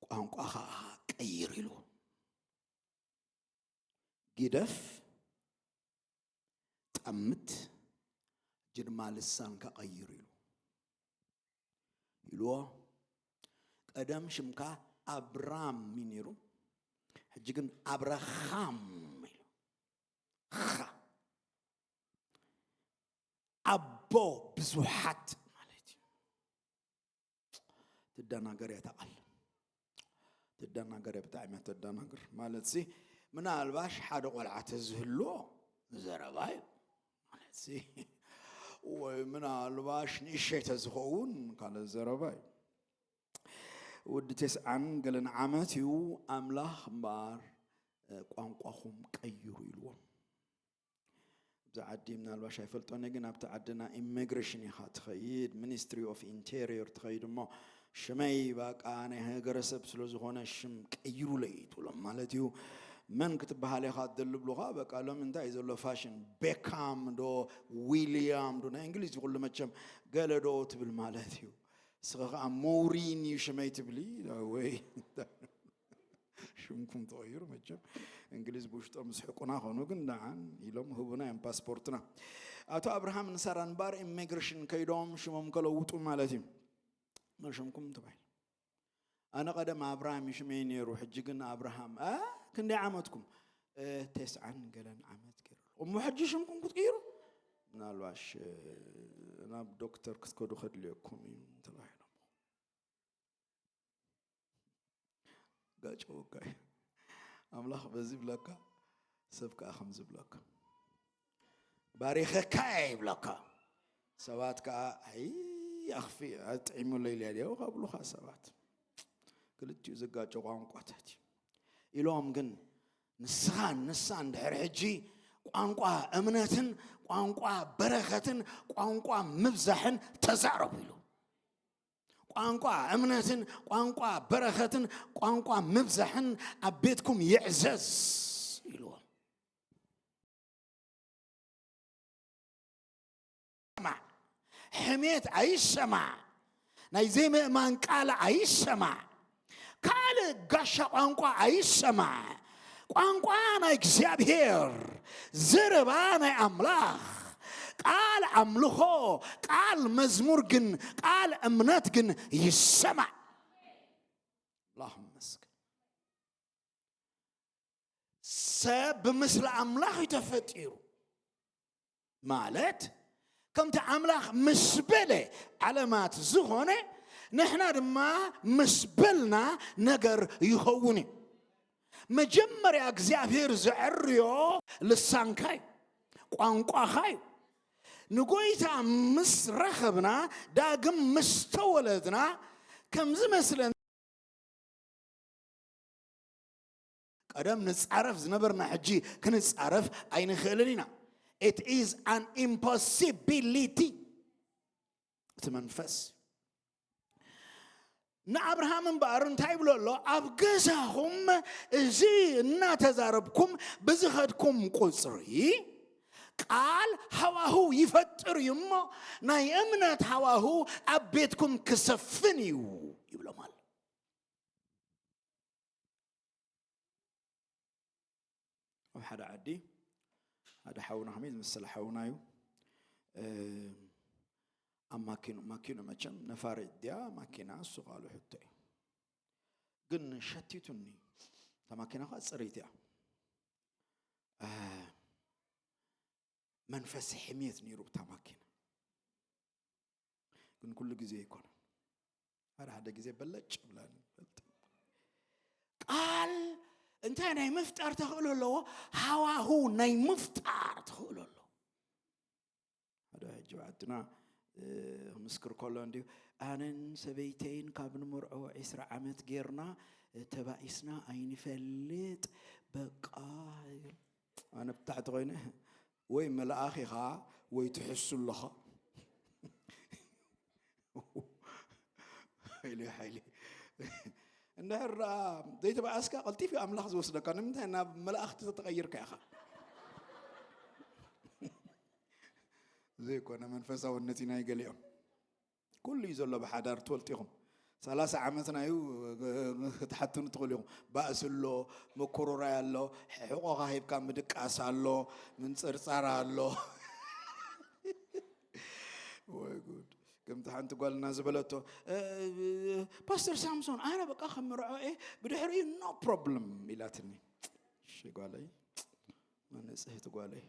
ቋንቋኻ ቀይር ኢሉ። ግደፍ፣ ጠምት፣ ሕጂ ድማ ልሳንካ ቀይር ኢሉ። ኢልዎ። ቀደም ሽምካ ኣብራም እዩ ነይሩ፣ ሕጂ ግን ኣብረኻም ኢሉ። ኻ፣ ኣቦ ብዙሓት ማለት እዩ። ትደናገር እያ እታ ቃል። ትደናገር እያ፣ ብጣዕሚ እያ ተደናግር። ማለት ሲ፣ ምናልባሽ ሓደ ቆልዓ ተዝህልዎ ዘረባ እዩ። ማለት ሲ፣ ወይ ምናልባሽ ንእሸይ ተዝኸውን ካልእ ዘረባ እዩ። ወዲ ተስዓን ገለን ዓመት እዩ፣ ኣምላኽ እምበኣር፣ እ፣ ቋንቋኹም ቀይሩ ኢልዎም። ኣብዚ ዓዲ ምናልባሽ ኣይፈልጦን እየ፣ ግን ኣብቲ ዓድና ኢሚግሬሽን ኢኻ ትኸይድ፣ ሚኒስትሪ ኦፍ ኢንቴሪየር ትኸይድ እሞ፣ ሽመይ በቃ ናይ ሃገረሰብ ስለ ዝኾነ ሽም ቀይሩለይ ትብሎም ማለት እዩ። መን ክትበሃል ኢኻ ትደሊ ይብሉኻ፣ በቃ ሎሚ እንታይ እዩ ዘሎ ፋሽን፣ ቤካም ዶ ዊልያም ዶ፣ ናይ እንግሊዝ ኩሉ መቸም፣ ገለ ዶ ትብል ማለት እዩ። ንስኻ ኸዓ ሞውሪን እዩ ሽመይ ትብሊ፣ ወይ ሽምኩም ተቐይሩ። መቸም እንግሊዝ ብውሽጦም ዝስሕቁና ኾኑ፣ ግን ደሓን ኢሎም ህቡና እዮም ፓስፖርትና። ኣቶ ኣብርሃምን ሳራን እምበኣር ኢሚግሬሽን ከይዶም ሽሞም ከለውጡ ማለት እዩ። ሽምኩም ተባሂሉ። ኣነ ቀደም ኣብርሃም እዩ ሽመይ ነይሩ፣ ሕጂ ግን ኣብርሃም። እ፣ ክንደይ ዓመትኩም? እ፣ ተስዓን ገለን ዓመት ገይሩ ኣለኹ። እሞ ሕጂ ሽምኩም ክትቅይሩ? ምናልባሽ፣ እ፣ ናብ ዶክተር ክትከዱ ከድልየኩም እዩ ተባሂሎም። ጋጨወካ እዩ። ኣምላኽ በዚ ይብለካ፣ ሰብ ከኣ ከምዚ ይብለካ። ባሪኸካ እየ ይብለካ። ሰባት ከኣ፣ "ኣይ፣ ኣኽፊ፣ ኣጥዒሙለይ ኢልያ ድያው?" ካብሉኻ ሰባት። ክልቲኡ ዝጋጨ ቋንቋታት እዩ። ኢሎም ግን፣ ንስኻን ንሳን ድሕሪ ሕጂ ቋንቋ እምነትን ቋንቋ በረኸትን ቋንቋ ምብዛሕን ተዛረቡ ኢሉ። ቋንቋ እምነትን ቋንቋ በረኸትን ቋንቋ ምብዛሕን ኣብ ቤትኩም ይዕዘዝ ኢልዎም። ሕሜት ኣይሰማዕ፣ ናይ ዘይምእማን ቃል ኣይሰማዕ፣ ካልእ ጋሻ ቋንቋ ኣይሰማዕ። ቋንቋ ናይ እግዚኣብሔር፣ ዘረባ ናይ ኣምላኽ፣ ቃል ኣምልኾ፣ ቃል መዝሙር ግን፣ ቃል እምነት ግን ይሰማዕ። ኣምላኽ ይመስገን። ሰብ ብምስሊ ኣምላኽ እዩ ተፈጢሩ። ማለት ከምቲ ኣምላኽ ምስ በለ ዓለማት ዝኾነ፣ ንሕና ድማ ምስ በልና ነገር ይኸውን እዩ። መጀመርያ እግዚኣብሔር ዘዕርዮ ልሳንካ እዩ፣ ቋንቋኻ እዩ። ንጎይታ ምስ ረኸብና፣ ዳግም ምስ ተወለድና፣ ከም ዝመስለኒ ቀደም ንጻረፍ ዝነበርና ሕጂ ክንጻረፍ ኣይንኽእልን ኢና። It is an impossibility። እቲ መንፈስ ንኣብርሃም እምበኣር እንታይ ይብሎ ኣሎ? ኣብ ገዛኹም እዚ እናተዛረብኩም ብዝኸድኩም ቁጽሪ ቃል ሃዋሁ ይፈጥር እዩ እሞ ናይ እምነት ሃዋሁ ኣብ ቤትኩም ክሰፍን እዩ ይብሎም ኣሎ። ኣብ ሓደ ዓዲ ሓደ ሓውና ከመይ ዝመሰለ ሓውና እዩ። እ፣ ኣብ ማኪኑ፣ ማኪኑ መቸም ነፋሪት ድያ ማኪና እሱ ቃሉ ሕቶ እዩ። ግን ሸቲቱኒ፣ እታ ማኪና ኸዓ ጽርይቲ እያ። እ፣ መንፈስ ሕሜት ነይሩ ብታ ማኪና። ግን ኩሉ ግዜ ኣይኮነን። ሓደ ሓደ ግዜ በለጭ ብላኒ ይፈልጥ። ቃል እንታይ ናይ ምፍጣር ተኽእሎ ኣለዎ? ሃዋሁ ናይ ምፍጣር ተኽእሎ ኣለዎ። ዶ ሕጂ ዓድና ክምስክር ከሎ እንዲዩ ኣነን ሰበይተይን ካብ ንመርዖ ዕስራ ዓመት ጌርና ተባኢስና ኣይንፈልጥ። በቃ ኣነ ብታሕቲ ኮይነ ወይ መልኣኽ ኢኻ ወይ ትሕሱ ኣለኻ ኢሉ ሓይሊ እንድሕር ደኣ ዘይተባኣስካ ቀልጢፍ ኣምላኽ ዝወስደካ ንምንታይ ናብ መላእኽቲ ተተቐይርካ ኢኻ ዘይኮነ መንፈሳውነት እዩ ናይ ገሊኦም ኩሉ እዩ ዘሎ ብሓዳር ትፈልጡ ኢኹም ሰላሳ ዓመትና እዩ ክትሓትኑ ትኽእሉ ኢኹም ባእሲ ኣሎ መኮሮራይ ኣሎ ሕቆኻ ሂብካ ምድቃስ ኣሎ ምንፅርፃር ኣሎ ወይ ጉድ ከምቲ ሓንቲ ጓልና ዝበለቶ ፓስተር ሳምሶን ኣነ በቃ ከምርዖ እየ ብድሕሪኡ no problem ኢላትኒ እሺ ጓለይ ንፅህቲ ጓለይ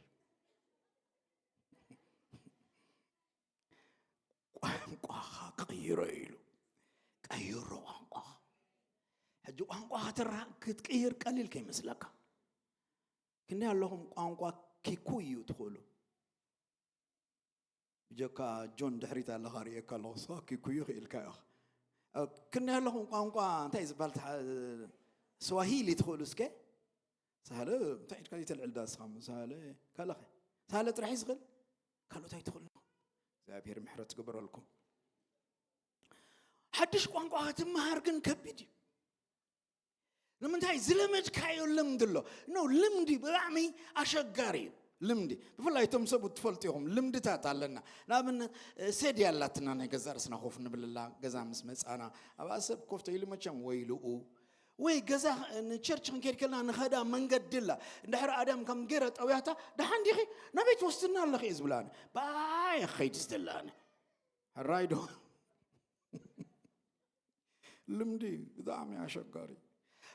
ቋንቋኻ ቀይሮ ኢሉ ቀይሮ ቋንቋኻ ሕጂ ቋንቋ ክትራ ክትቅይር ቀሊል ከይመስለካ ክንደይ ኣለኹም ቋንቋ ኪኩዩ ትኽእሉ ብጀካ ጆን ድሕሪት ኣለኻ ርእየካ ኣለኹ ስኻ ኪኩዩ ክኢልካ ኢኻ ክንደይ ኣለኹም ቋንቋ እንታይ ዝበሃል ስዋሂሊ ትኽእሉ እስከ ሳለ እንታይ ኢድካ ዘይተልዕል ዳስኻ ሳለ ካልኸ ሳለ ጥራሕ ይዝኽእል ካልኦት ኣይትኽእሉ እግዚኣብሔር ምሕረት ትግበረልኩም ሓድሽ ቋንቋ ክትመሃር ግን ከቢድ እዩ ንምንታይ ዝለመድካዮ ልምዲ ኣሎ ኖ ልምዲ ብጣዕሚ ኣሸጋሪ እዩ ልምዲ ብፍላይ እቶም ሰብኡት ትፈልጡ ኢኹም ልምድታት ኣለና ንኣብነት ሰድያ ኣላትና ናይ ገዛ ርስና ኮፍ ንብልላ ገዛ ምስ መፃና ኣብኣ ሰብ ኮፍ ተይሉ መቸም ወይልኡ ወይ ገዛ ንቸርች ክንከይድ ከለና ንኸዳ መንገዲ ላ እንድሕር ኣዳም ከም ገይረ ጠውያታ ደሓን ዲኺ ናበይ ትወስድና ኣለኺ እየ ዝብላኒ ብኣየ ኸይድ ዝደላኒ ሕራይ ዶ ልምዲ ብጣዕሚ ኣሸጋሪ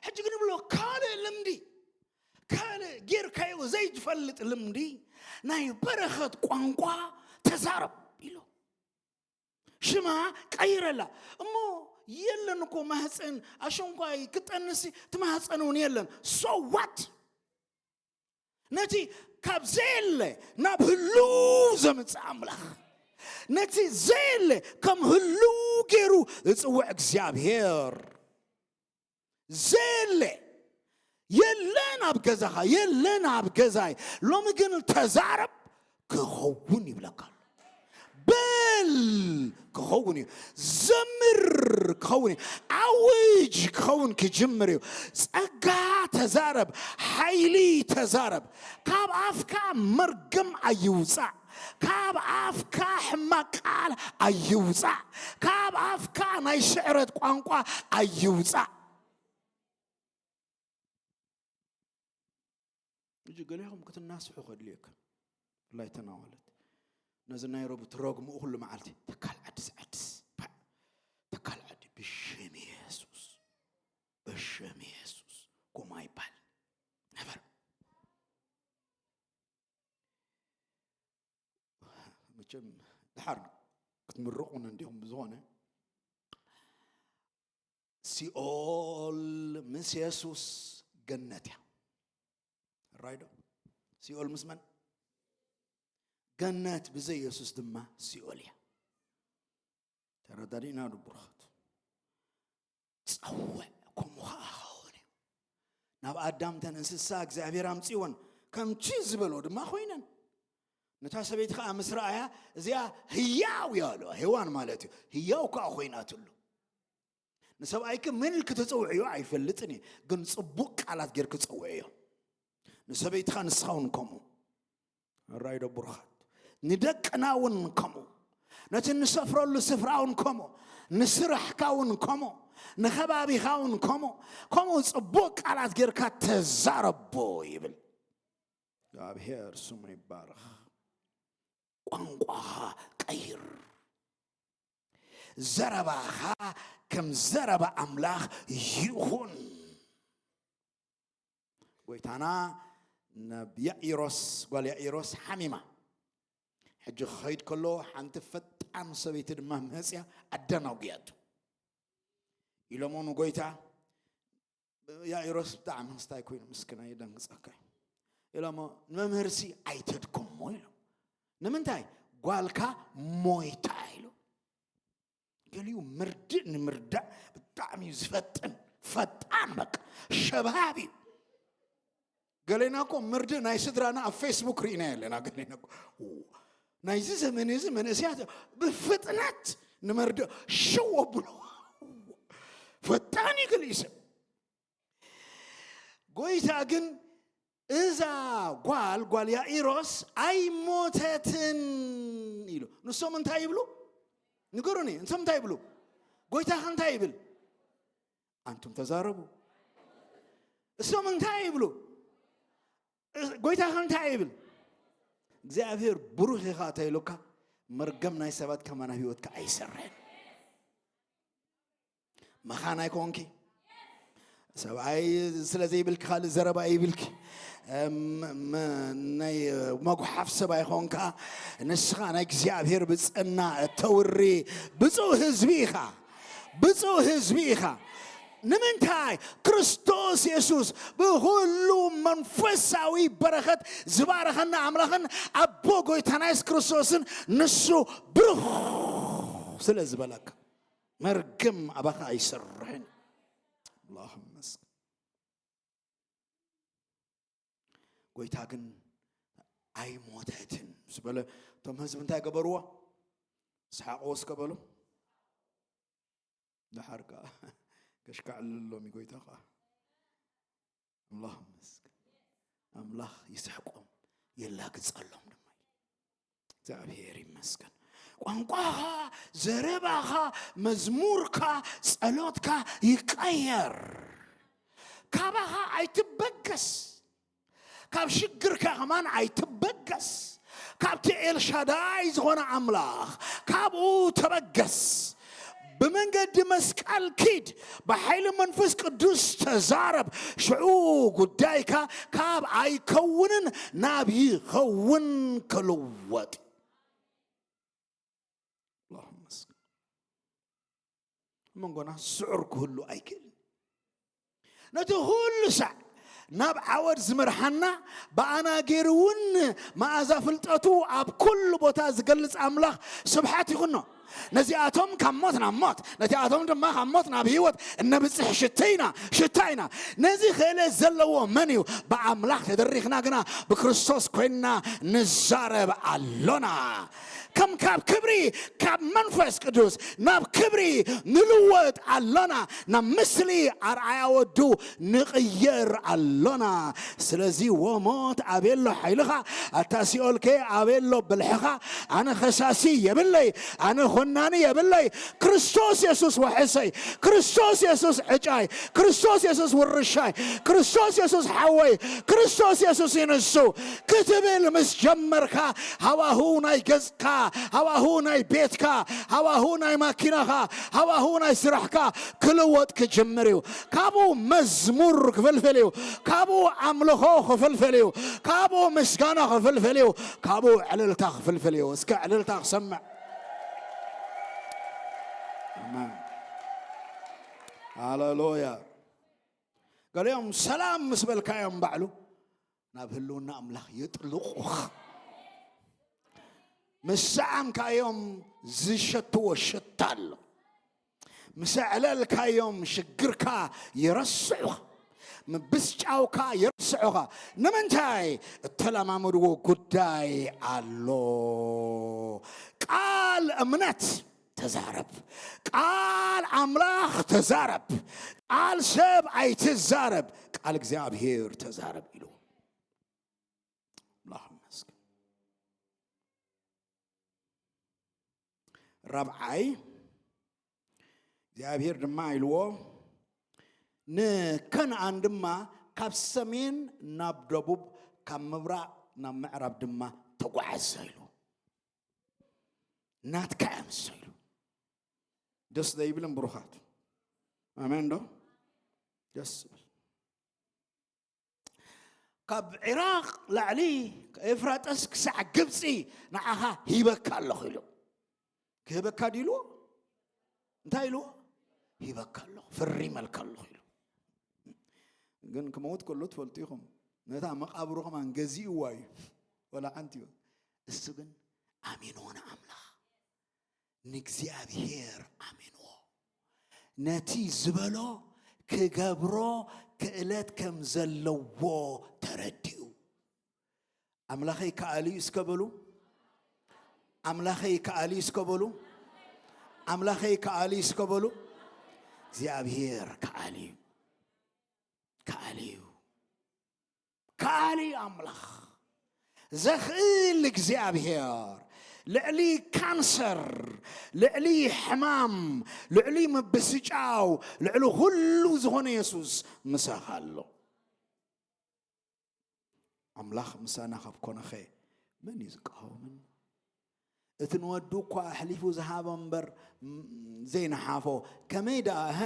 ሕጂ ግን ብሎ ካልእ ልምዲ ካልእ ጌርካዮ ዘይትፈልጥ ልምዲ ናይ በረኸት ቋንቋ ተዛረብ ኢሎ ሽማ ቀይረላ እሞ የለን እኮ ማህፀን ኣሸንኳይ ክጠንሲ ትማህፀን እውን የለን so what ነቲ ካብ ዘየለ ናብ ህልው ዘምፅእ ኣምላኽ ነቲ ዘየለ ከም ህልው ገይሩ ዝፅውዕ እግዚኣብሔር ዘየለ የለን ኣብ ገዛኻ የለን ኣብ ገዛይ ሎሚ ግን ተዛረብ ክኸውን ይብለካ ኣሎ በል ክኸውን እዩ ዘምር ክኸውን እዩ ኣውጅ ክኸውን ክጅምር እዩ ጸጋ ተዛረብ ሓይሊ ተዛረብ ካብ ኣፍካ መርገም ኣይውጻእ ካብ ኣፍካ ሕማቅ ቃል ኣይውጻእ ካብ ኣፍካ ናይ ስዕረት ቋንቋ ኣይውጻእ ሕጂ ገሊኹም ክትናስሑ ከድልየካ ብላይ ተናዋለት ነዚ ናይ ረቡ ትረግምኡ ኩሉ መዓልቲ ተካል ዓድስ ዓድስ ተካል ዓዲ ብሽም የሱስ ብሽም የሱስ ኮማ ይባል ነበር መቸም ድሓር ክትምርቑን እንዲኹም ብዝኾነ ሲኦል ምስ የሱስ ገነት እያ ራይዶ ሲኦል ምስ መን ገነት ብዘይ የሱስ ድማ ሲኦል እያ ተረዳዲእና ዶ ብሩኻት ጸውዕ ከምኡ ኸዓ ኸውን እዩ ናብ ኣዳም ተን እንስሳ እግዚኣብሔር ኣምፅወን ከምቺ ዝበሎ ድማ ኮይነን ነታ ሰበይቲ ከዓ ምስ ረኣያ እዚኣ ህያው እያ ኣለዋ ሄዋን ማለት እዩ ህያው ከዓ ኮይናትሉ ንሰብኣይኪ መን ኢልኪ ተፀውዕዮ ኣይፈልጥን እየ ግን ፅቡቅ ቃላት ጌርኪ ፀውዕዮ ንሰበይትኻ ንስኻ እውን ከምኡ ራይዶ ብሩኻት ንደቅና እውን ከምኡ ነቲ ንሰፍረሉ ስፍራ እውን ከምኡ ንስራሕካ እውን ከምኡ ንኸባቢኻ እውን ከምኡ ከምኡ ፅቡቅ ቃላት ጌርካ ተዛረቦ ይብል እግዚኣብሔር ስሙ ይባረኽ ቋንቋኻ ቀይር ዘረባኻ ከም ዘረባ ኣምላኽ ይኹን ጎይታና ናብ ያኢሮስ ጓል ያኢሮስ ሓሚማ ሕጂ ክኸይድ ከሎ ሓንቲ ፈጣን ሰበይቲ ድማ መፅያ ኣደናጉያቱ ኢሎሞ ንጎይታ ያኢሮስ ብጣዕሚ ምስታይ ኮይኑ ምስክና የደንግፀካ ኢሎሞ ንመምህርሲ ኣይተድከሞ ኢሎም ንምንታይ ጓልካ ሞይታ ኢሉ። ገሊኡ ምርድእ ንምርዳእ ብጣዕሚ እዩ ዝፈጥን፣ ፈጣን በቃ ሸብሃብ እዩ። ገሌና እኮ ምርድእ ናይ ስድራና ኣብ ፌስቡክ ርኢና ኣለና። ገሌና እኮ ናይዚ ዘመን እዚ መንእሰያት ብፍጥነት ንመርድእ ሽው ኣብሎ፣ ፈጣን እዩ ገሊኡ ሰብ። ጎይታ ግን እዛ ጓል፣ ጓል ያኢሮስ ኣይሞተትን ኢሉ። ንሶም እንታይ ይብሉ? ንገሩኒ፣ ንሶም እንታይ ይብሉ? ጎይታኸ እንታይ ይብል? ኣንቱም ተዛረቡ። እሶም እንታይ ይብሉ? ጎይታኸ እንታይ ይብል? እግዚኣብሔር ብሩኽ ኢኻ ተይሉካ፣ መርገም ናይ ሰባት ከማና ህይወትካ ኣይሰርሕን። መኻን ኣይኮንኪ። ሰብኣይ ስለ ዘይብልኪ ካልእ ዘረባ ይብልኪ። እም፣ ም፣ ናይ መጉሓፍ ሰብ ኣይኮንካ። ንስኻ ናይ እግዚኣብሔር ብፅዕና እተውሪ ብፁዕ ህዝቢ ኢኻ። ብፁዕ ህዝቢ ኢኻ። ንምንታይ? ክርስቶስ የሱስ ብኹሉ መንፈሳዊ በረኸት ዝባረኸና ኣምላኽን ኣቦ ጎይታና የሱስ ክርስቶስን ንሱ ብሩኽ ስለ ዝበለካ። መርገም ኣባኻ ኣይሰርሕን። ኣላሁ መስገን። ጎይታ ግን ኣይሞተትን ምስ በለ፣ እቶም ህዝቢ እንታይ ገበርዎ? ሰሓቕዎ እስከ በሉ። ደሓር ከኣ ከሽካዕልሎም እዩ ጎይታ ከኣ። ኣምላኽ ይመስገን። ኣምላኽ ይስሕቆም፣ የላግጸሎም ድማ እዩ። እግዚኣብሔር ይመስገን። ቋንቋኻ፣ ዘረባኻ፣ መዝሙርካ፣ ጸሎትካ ይቀየር። ካባኻ ኣይትበገስ። ካብ ሽግርካ ከማን ኣይትበገስ። ካብቲ ኤልሻዳይ ዝኾነ ኣምላኽ ካብኡ ተበገስ። ብመንገዲ መስቀል ኪድ፣ ብሓይሊ መንፈስ ቅዱስ ተዛረብ። ሽዑ ጉዳይካ ካብ ኣይከውንን ናብ ይኸውን ክልወጥ። ኣላሁ መስገን። ኣብ መንጎና ስዑር ክህሉ ኣይክእልን። ነቲ ኩሉ ሳዕ ናብ ዓወት ዝመርሓና፣ ብኣና ገይሩ እውን መኣዛ ፍልጠቱ ኣብ ኩሉ ቦታ ዝገልጽ ኣምላኽ ስብሓት ይኹኖ። ነዚኣቶም ካብ ሞት ናብ ሞት፣ ነዚኣቶም ድማ ካብ ሞት ናብ ህይወት እነብጽሕ ሽታ ኢና፣ ሽታ ኢና። ነዚ ክእለት ዘለዎ መን እዩ? ብኣምላኽ ተደሪኽና ግና ብክርስቶስ ኮይንና ንዛረብ ኣሎና። ከም ካብ ክብሪ፣ ካብ መንፈስ ቅዱስ ናብ ክብሪ ንልወጥ ኣሎና። ናብ ምስሊ ኣርኣያ ወዱ ንቕየር ኣሎና። ስለዚ፣ ወሞት ኣበይ ኣሎ ሓይልኻ? ኣታ ሲኦልከ ኣበይ ኣሎ ብልሕኻ? ኣነ ኸሳሲ የብለይ፣ ኣነ ኾናኒ የብለይ። ክርስቶስ የሱስ ዋሕሰይ፣ ክርስቶስ የሱስ ዕጫይ፣ ክርስቶስ የሱስ ውርሻይ፣ ክርስቶስ የሱስ ሓወይ፣ ክርስቶስ የሱስ ይንሱ ክትብል ምስ ጀመርካ፣ ሃዋሁ ናይ ገጽካ፣ ሃዋሁ ናይ ቤትካ፣ ሃዋሁ ናይ ማኪናኻ፣ ሃዋሁ ናይ ስራሕካ ክልወጥ ክጅምር እዩ። ካብኡ መዝሙር ክፍልፍል እዩ። ካብኡ ኣምልኾ ክፍልፍል እዩ። ካብኡ ምስጋና ክፍልፍል እዩ። ካብኡ ዕልልታ ክፍልፍል እዩ። እስከ ዕልልታ ክሰምዕ። ኣሜን። ሃሌሉያ። ገሊኦም ሰላም ምስ በልካዮም ባዕሉ ናብ ህልውና ኣምላኽ የጥልቑኻ። ምስ ሰዓምካዮም ዝሸትዎ ሽታ ኣሎ። ምስ ኣዕለልካዮም ሽግርካ ይረስዑኻ። ምብስጫውካ ይረስዑኻ። ንምንታይ? እተለማመድዎ ጉዳይ ኣሎ። ቃል እምነት ተዛረብ። ቃል ኣምላኽ ተዛረብ። ቃል ሰብ ኣይትዛረብ። ቃል እግዚኣብሔር ተዛረብ ኢሉ። ኣምላኽ ይመስገን። ራብዓይ፣ እግዚኣብሔር ድማ ኢልዎ፣ ንከነኣን ድማ ካብ ሰሜን ናብ ደቡብ፣ ካብ ምብራቕ ናብ ምዕራብ ድማ ተጓዓዘ ኢሉ። ናትካ እያ ንሱ ኢሉ። ደስ ዘይብልን ብሩኻት? ኣሜን ዶ? ደስ ዝብል። ካብ ዒራቕ ላዕሊ ኤፍራጠስ ክሳዕ ግብፂ ንዓኻ ሂበካ ኣለኹ ኢሉ። ክህበካ ድዩ ኢልዎ? እንታይ ኢልዎ? ሂበካ ኣለኹ፣ ፈሪመልካ ኣለኹ ኢሉ። ግን ክመውት ከሎ ትፈልጡ ኢኹም፣ ነታ መቓብሩ ከማን ገዚእዋ እዩ፣ ወላ ሓንቲ እዩ። እሱ ግን ኣሚንዎ ንኣምላኽ። ንእግዚኣብሔር ኣሚንዎ። ነቲ ዝበሎ ክገብሮ ክእለት ከም ዘለዎ ተረዲኡ። ኣምላኸይ ከኣል እዩ እስከ በሉ። ኣምላኸይ ከኣል እዩ እስከ በሉ። ኣምላኸይ ከኣል እዩ እስከ በሉ። እግዚኣብሔር ከኣል እዩ። ከኣል እዩ። ከኣል እዩ ኣምላኽ። ዘኽእል እግዚኣብሔር ልዕሊ ካንሰር፣ ልዕሊ ሕማም፣ ልዕሊ ምብስጫው፣ ልዕሊ ኩሉ ዝኾነ የሱስ ምሳኻ ኣሎ። ኣምላኽ ምሳና ካብ ኮነኸ መን እዩ ዝቃወመና? እቲ ንወዱ እኳ ኣሕሊፉ ዝሃቦ እምበር፣ ም-፣ ዘይነሓፎ፣ ከመይ ደኣ፣ እህ?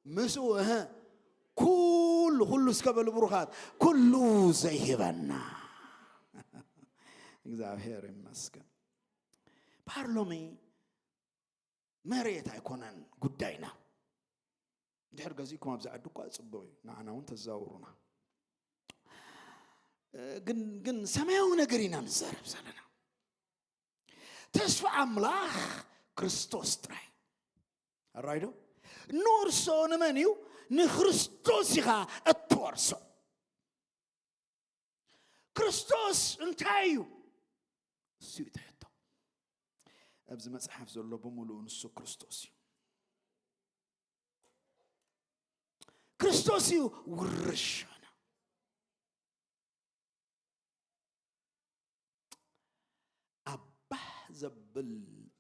ምስኡ፣ እህ? ኩሉ፣ ኩሉ እስከ በሉ ብሩኻት፣ ኩሉ ዘይህበና። እግዚኣብሔር ይመስገን። ፓርሎሚ መሬት ኣይኮነን ጉዳይና። ድሕር ገዚእኩም ኣብዚ ዓዲ እኳ ጽቡቕ እዩ፣ ንዓና እውን ተዛውሩና። እ፣ ግን፣ ግን ሰማያዊ ነገር ኢና ንዛረብ ዘለና። ተስፋ ኣምላኽ ክርስቶስ ጥራይ። ኣራይ ዶ? ንወርሶ ንመን እዩ? ንክርስቶስ ኢኻ እትወርሶ። ክርስቶስ እንታይ እዩ? እሱ እዩ እቲ ሕቶ። ኣብዚ መጽሓፍ ዘሎ ብምሉኡ ንሱ ክርስቶስ እዩ። ክርስቶስ እዩ ውርሻና። ኣብ ባህ ዘብል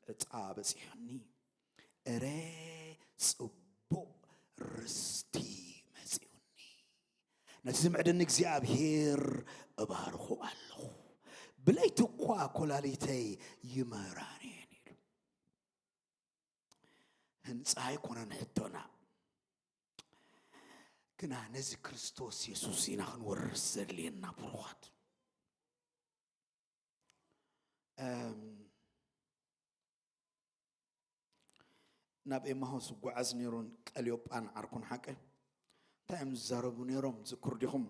ዕጻ በጺሑኒ፣ እረ ጽቡቕ ርስቲ መጺኡኒ። ነቲ ዝምዕድኒ እግዚኣብሔር እባርኾ ኣለኹ። ብለይቲ እኳ ኮላሊተይ ይመራን እየን ኢሉ። ህንጻ ኣይኮነን ሕቶና፣ ግና ነዚ ክርስቶስ የሱስ ኢና ክንወርስ ዘድልየና ብሩኻት። እም፣ ናብ ኤማሆስ ዝጓዓዝ ነይሩን ቀልዮጳን ዓርኩን ሓቀ እንታይ እዮም ዝዛረቡ ነይሮም ዝክሩ ዲኹም?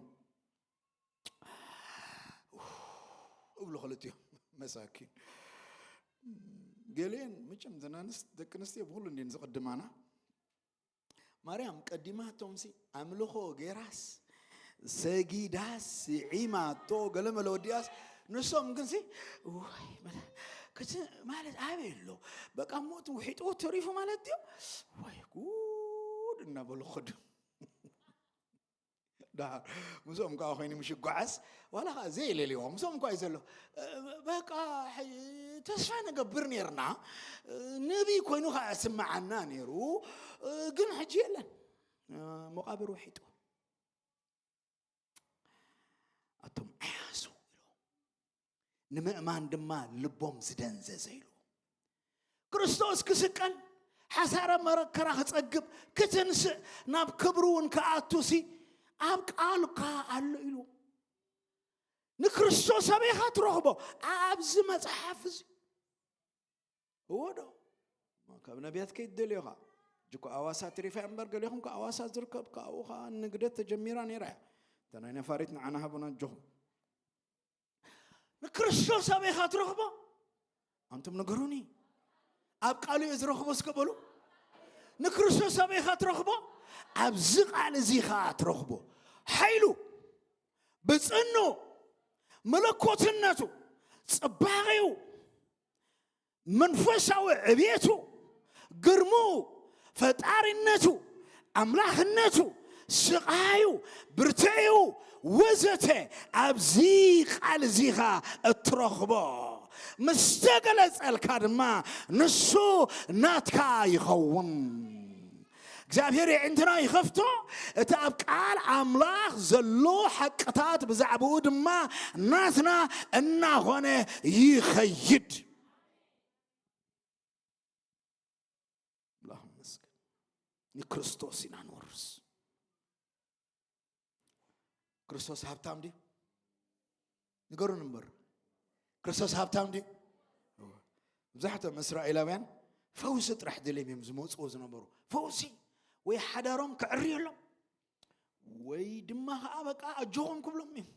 እብሉ ክልቲኦም መሳኪን። ገሊአን መቸም ዘናንስ ደቂ ኣንስትዮ ብኩሉ እንዲን ዝቕድማና። ማርያም ቀዲማቶምሲ ኣምልኾ ገይራስ ሰጊዳስ ስዒማቶ ገለመለ ወዲኣስ፣ ንሶም ግንሲ ወይ መለ-፣ ክት-፣ ማለት ኣበይ ኣሎ? በቃ ሞት ውሒጥዎ ተሪፉ ማለት ድዩ? ወይ ጉድ እናበሉ ኸዱ። ደሓር ምስኦም ከዓ ኮይኑ ምሽ ይጓዓዝ፣ ዋላ ከዓ ዘየለልይዎ ምስኦም እኳ እዩ ዘሎ። በቃ ሕጂ ተስፋ ንገብር ነይርና፣ ነቢይ ኮይኑ ከዓ ስምዓና ነይሩ፣ ግን ሕጂ የለን፣ መቓብር ውሒጡ። ኣቶም ዓያሱ ኢሉ ንምእማን ድማ ልቦም ዝደንዘዘ ኢሉ። ክርስቶስ ክስቀል፣ ሓሳረ መረከራ ክጸግብ፣ ክትንስእ፣ ናብ ክብሩ እውን ክኣቱሲ ኣብ ቃልካ ኣሎ ኢሉ። ንክርስቶስ ኣበይኻ ትረኽቦ? ኣብዚ መጽሓፍ እዚ። እዎ ዶ? ካብ ነቢያት ከይትደልዮ ኸዓ። ሕጂ እኮ ኣዋሳ ትሪፋ እምበር፣ ገሊኹም ከ ኣዋሳ ዝርከብ፣ ካብኡ ኸዓ ንግደት ተጀሚራ ነይራ እያ። እታ ናይ ነፋሪት ንዓና ሃቡና ኣጆኹም። ንክርስቶስ ኣበይኻ ትረኽቦ? ኣንቱም ንገሩኒ። ኣብ ቃሉ እየ ዝረኽቦ እስከ በሉ። ንክርስቶስ ኣበይኻ ትረኽቦ? ኣብዚ ቃል እዚ ኸዓ ትረኽቦ። ሓይሉ፣ ብጽኑ፣ መለኮትነቱ፣ ጽባቐኡ፣ መንፈሳዊ ዕብየቱ፣ ግርምኡ፣ ፈጣሪነቱ፣ ኣምላኽነቱ፣ ስቓዩ፣ ብርትዒኡ፣ ወዘተ ኣብዚ ቃል እዚኻ እትረኽቦ። ምስ ተገለጸልካ ድማ ንሱ ናትካ ይኸውን። እግዚኣብሔር የዒንትና ይኸፍቶ። እቲ ኣብ ቃል ኣምላኽ ዘሎ ሓቅታት ብዛዕባኡ ድማ ናትና እናኾነ ይኸይድ። ኣምላኽ ይመስገን። ንክርስቶስ ኢና ንወርስ። ክርስቶስ ሃብታም ድዩ? ንገሩን እምበር። ክርስቶስ ሃብታም ድዩ? እወ። መብዛሕትኦም እስራኤላውያን ፈውሲ ጥራሕ ደልዮም እዮም ዝመጽዎ ዝነበሩ። ፈውሲ ወይ ሓዳሮም ክዕርየሎም ወይ ድማ ኸዓ በቃ ኣጆኹም ክብሎም እዮም።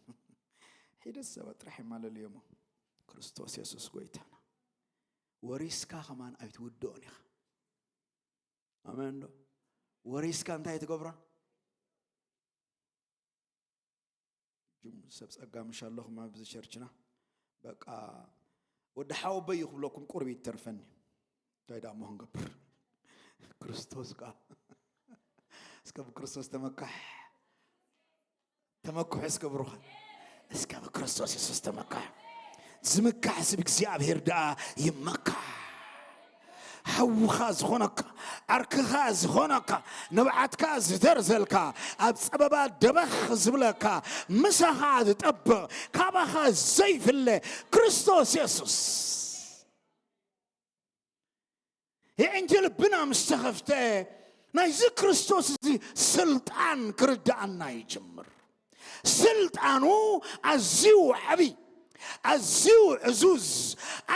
ሒደት ሰባት ጥራሕ የማለልዮሞ። ክርስቶስ የሱስ ጎይታና። ወሪስካ ከማን ኣይትውድኦን ኢኻ። ኣሜን ዶ? ወሪስካ እንታይ ትገብሮ? ጅም ሰብ ጸጋ ምሽ ኣለኹም ኣብዚ ቸርችና። በቃ ወዲ ሓወበይ እዩ ክብለኩም ቁርብ ይተርፈኒ። እንታይ ደኣ እሞ ክንገብር? ክርስቶስ ከኣ እስከ ብክርስቶስ ተመካሕ። ተመክሑ እስከ ብሩኻ። እስከ ብክርስቶስ የሱስ ተመካሕ። ዝምካሕ ስብ እግዚኣብሔር ደኣ ይመካሕ። ሓውኻ ዝኾነካ፣ ዓርክኻ ዝኾነካ፣ ንብዓትካ ዝደርዘልካ፣ ኣብ ጸበባ ደበኽ ዝብለካ፣ ምሳኻ ዝጠብቕ፣ ካባኻ ዘይፍለ ክርስቶስ የሱስ። የዕንጀል ልብና ምስ ተኸፍተ ናይዚ ክርስቶስ እዚ ስልጣን ክርድኣና ይጅምር። ስልጣኑ ኣዝዩ ዓብይ፣ ኣዝዩ ዕዙዝ፣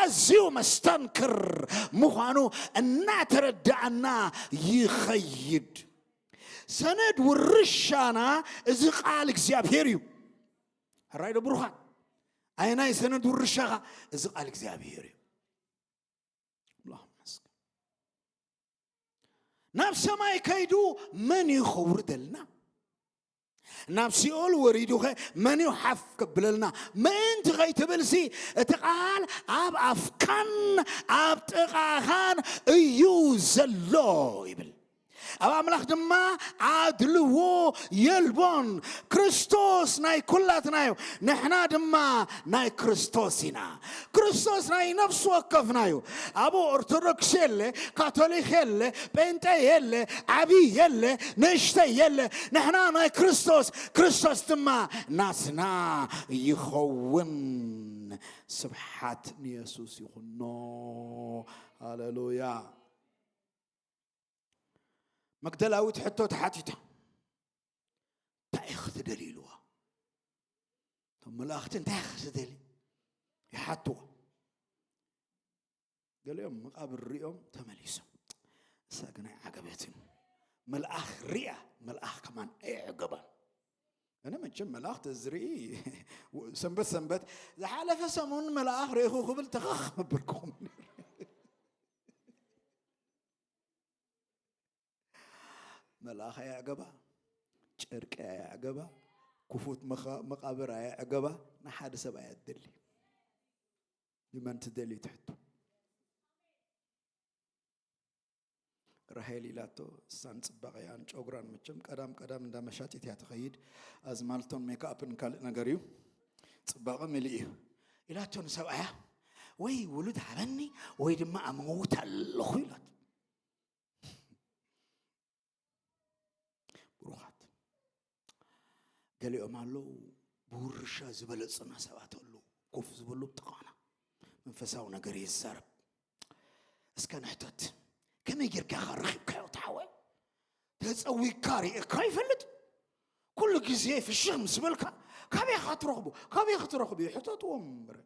ኣዝዩ መስተንክር ምዃኑ እናተረድኣና ይኸይድ። ሰነድ ውርሻና እዚ ቃል እግዚኣብሔር እዩ። ሕራይ ዶ ብሩኻት? ኣየናይ ሰነድ ውርሻኻ? እዚ ቃል እግዚኣብሔር እዩ። ኣምላኽ ይመስገን። ናብ ሰማይ ከይዱ መን እዩ ከውርደልና? ናብ ሲኦል ወሪዱኸ መን እዩ ሓፍ ከብለልና? ምእንቲ ከይትብልሲ እቲ ቃል ኣብ ኣፍካን ኣብ ጥቓኻን እዩ ዘሎ ይብል። ኣብ ኣምላኽ ድማ ኣድልዎ የልቦን። ክርስቶስ ናይ ኩላትና እዩ፣ ንሕና ድማ ናይ ክርስቶስ ኢና። ክርስቶስ ናይ ነፍሲ ወከፍና እዩ። ኣብ ኦርቶዶክስ የለ፣ ካቶሊክ የለ፣ ጴንጤ የለ፣ ዓብዪ የለ፣ ንእሽተይ የለ። ንሕና ናይ ክርስቶስ፣ ክርስቶስ ድማ ናትና ይኸውን። ስብሓት ንየሱስ ይኹኖ። ሃሌሉያ። መግደላዊት ሕቶ ተሓቲታ፣ እንታይ ኢኺ ትደልዪ ኢልዋ። እቶም መላእኽቲ እንታይ ኢኺ ትደልዪ ይሓትዋ። ገሊኦም መቓብር ሪኦም ተመሊሶም። እሳ ግን ኣይዓገበትን። መልኣኽ ሪኣ፣ መልኣኽ ከማን ኣየዕገባን። ኣነ መቸም መልኣኽ ተዝርኢ ሰንበት ሰንበት ዝሓለፈ ሰሙን መልኣኽ ርኢኹ ክብል ተኸኽ መበልኩኹም። መልኣኽ ኣየዕገባ፣ ጨርቂ ኣየዕገባ፣ ክፉት መቓ- መቓብር ኣየዕገባ፣ ንሓደ ሰብ ኣየትደሊ። ንመን ትደሊ ትሕቱ? ራሄል ኢላቶ እሳን ጽባቐያን ጨጉራን መቸም ቀዳም ቀዳም እንዳ መሻጢት እያ ትኸይድ። ኣዝማልቶን ሜክኣፕን ካልእ ነገር እዩ። ጽባቐ ምልእ እዩ። ኢላቶ ንሰብኣያ ወይ ውሉድ ሃበኒ ወይ ድማ ኣመውት ኣለኹ ኢላት። ብሩኻት ገሊኦም ኣለዉ ብውርሻ ዝበለጹና ሰባት ኣለዉ ኮፍ ዝበሉ ብጥቓና መንፈሳዊ ነገር ይዛረብ። እስከ ንሕተት ከመይ ጌርካ ኢኻ ረኺብካዮ ተሓወ ተጸዊካ ርእካ ይፈልጥ ኩሉ ግዜ ፍሽኽ ምስ በልካ ካበይ ኢኻ ትረኽቦ ካበይ ኢኻ ትረኽቦ ሕተትዎም እምበር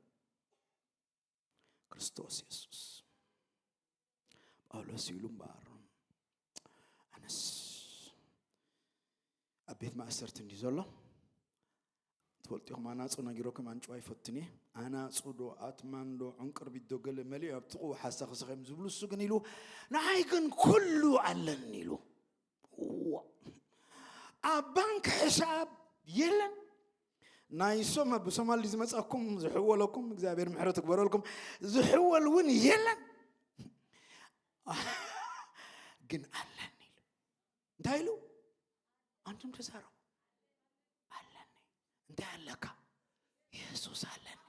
ክርስቶስ የሱስ ጳውሎስ ኢሉ እምበኣር ኣነስ ኣብ ቤት ማእሰርቲ እንዲ ዘሎ ትፈልጡ ኢኹም ኣናፁ ነጊሮኩም ኣንጭዋ ይፈትን እየ ኣናፁ ዶ ኣትማን ዶ ዕንቅርቢት ዶ ገለ መሊኡ ኣብ ጥቕኡ ሓሳኽስኸም ዝብሉ እሱ ግን ኢሉ ንዓይ ግን ኩሉ ኣለኒ ኢሉ ኣብ ባንክ ሕሳብ የለን ናይ ሶማ ብሶማሊ ዝመፀኩም ዝሕወለኩም እግዚኣብሔር ምሕረት ግበረልኩም ዝሕወል እውን የለን ግን ኣለኒ ኢሉ እንታይ ኢሉ ኣንቱም ተዛረቡ ኣለኒ እንታይ ኣለካ የሱስ ኣለኒ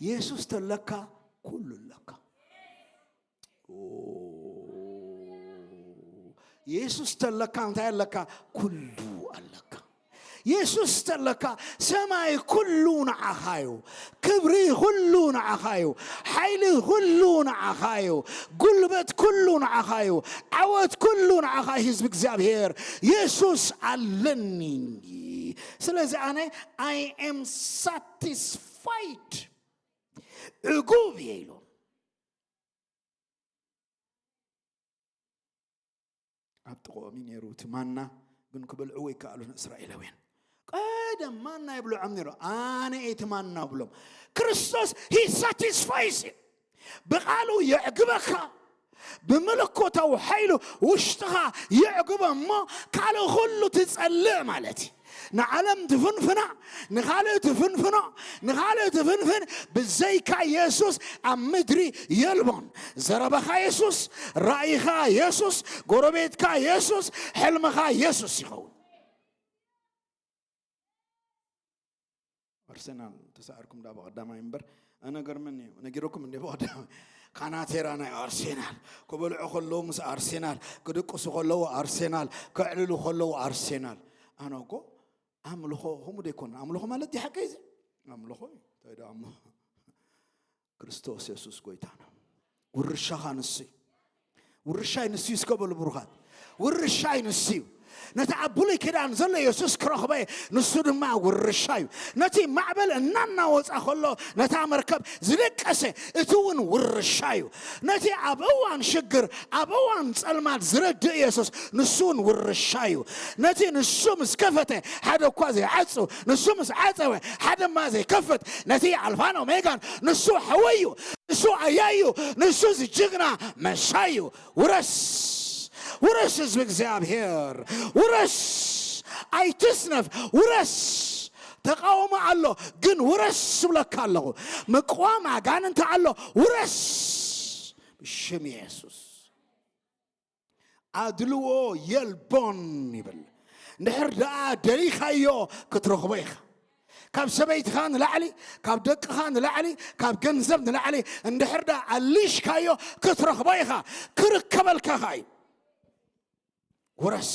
የሱስ ተለካ ኩሉ ኣለካ የሱስ ተለካ እንታይ ኣለካ ኩሉ ኣለካ የሱስ ተለካ ሰማይ ኩሉ ንዓኻዩ ክብሪ ኩሉ ንዓኻዩ ሓይሊ ኩሉ ንዓኻዩ ጉልበት ኩሉ ንዓኻዩ ዓወት ኩሉ ንዓኻ ህዝቢ እግዚኣብሔር የሱስ ኣለኒ ስለዚ ኣነ I am satisfied ዕጉብ እየ ኢሉ ኣብ ጥቕኦም እዩ ነይሩ እቲ ማና ግን ክበልዕዎ ይከኣሉን እስራኤላውያን ቀደም ማና ይብልዖም ነይሩ፣ ኣነ እቲ ማና ብሎም። ክርስቶስ he satisfies you። ብቓሉ የዕግበካ፣ ብምልኮታዊ ሓይሉ ውሽጥኻ የዕግቦ እሞ ካልእ ኩሉ ትጸልእ ማለት እዩ። ንዓለም ትፍንፍና፣ ንኻልእ ትፍንፍኖ፣ ንኻልእ ትፍንፍን። ብዘይካ የሱስ ኣብ ምድሪ የልቦን። ዘረባኻ የሱስ፣ ራእይኻ የሱስ፣ ጎረቤትካ የሱስ፣ ሕልምኻ የሱስ ይኸውን። ኣርሰናል ተሳዕርኩም ዳ ብቐዳማይ እምበር፣ ኣነ ገርመኒ እዩ። ነጊረኩም እንደ ብቐዳማይ ካናቴራ ናይ ኣርሴናል ክበልዑ ከለዉ ምስ ኣርሴናል፣ ክድቅሱ ከለዉ ኣርሴናል፣ ከዕልሉ ከለዉ ኣርሴናል። ኣነ እኮ ኣምልኾ ከምኡ ደይኮን። ኣምልኾ ማለት ድዩ ሓቀይ እዚ? ኣምልኾ እዩ። እንታይ ደኣ እሞ? ክርስቶስ የሱስ ጎይታ ነው። ውርሻኻ ንሱ እዩ። ውርሻይ ንሱ እዩ እስከ በሉ ብሩኻት። ውርሻይ ንሱ እዩ። ነቲ ኣብ ብሉይ ኪዳን ዘሎ የሱስ ክረኽበ፣ ንሱ ድማ ውርሻ እዩ። ነቲ ማዕበል እናናወጻ ከሎ ነታ መርከብ ዝደቀሰ፣ እቲ እውን ውርሻ እዩ። ነቲ ኣብ እዋን ሽግር፣ ኣብ እዋን ጸልማት ዝረድእ የሱስ ንሱ እውን ውርሻ እዩ። ነቲ ንሱ ምስ ከፈተ ሓደ እኳ ዘይዓጹ፣ ንሱ ምስ ዓጸወ ሓደ እማ ዘይከፍት፣ ነቲ ኣልፋን ኦሜጋን ንሱ ሓወይ እዩ፣ ንሱ ኣያይ እዩ፣ ንሱ ዝጅግና መሻይ እዩ። ውረስ፣ ውረስ ህዝቢ እግዚኣብሔር፣ ውረስ፣ ኣይትስነፍ፣ ውረስ። ተቃውሞ ኣሎ፣ ግን ውረስ እብለካ ኣለኹ። ምቅዋም ኣጋንንቲ ኣሎ፣ ውረስ ብሽም የሱስ። ኣድልዎ የልቦን ይብል። እንድሕር ደኣ ደሊኻዮ ክትረኽቦ ኢኻ። ካብ ሰበይትኻ ንላዕሊ፣ ካብ ደቅኻ ንላዕሊ፣ ካብ ገንዘብ ንላዕሊ እንድሕር ደኣ ኣሊሽካዮ ክትረኽቦ ኢኻ። ክርከበልካ ኸኣ እዩ። ውረስ።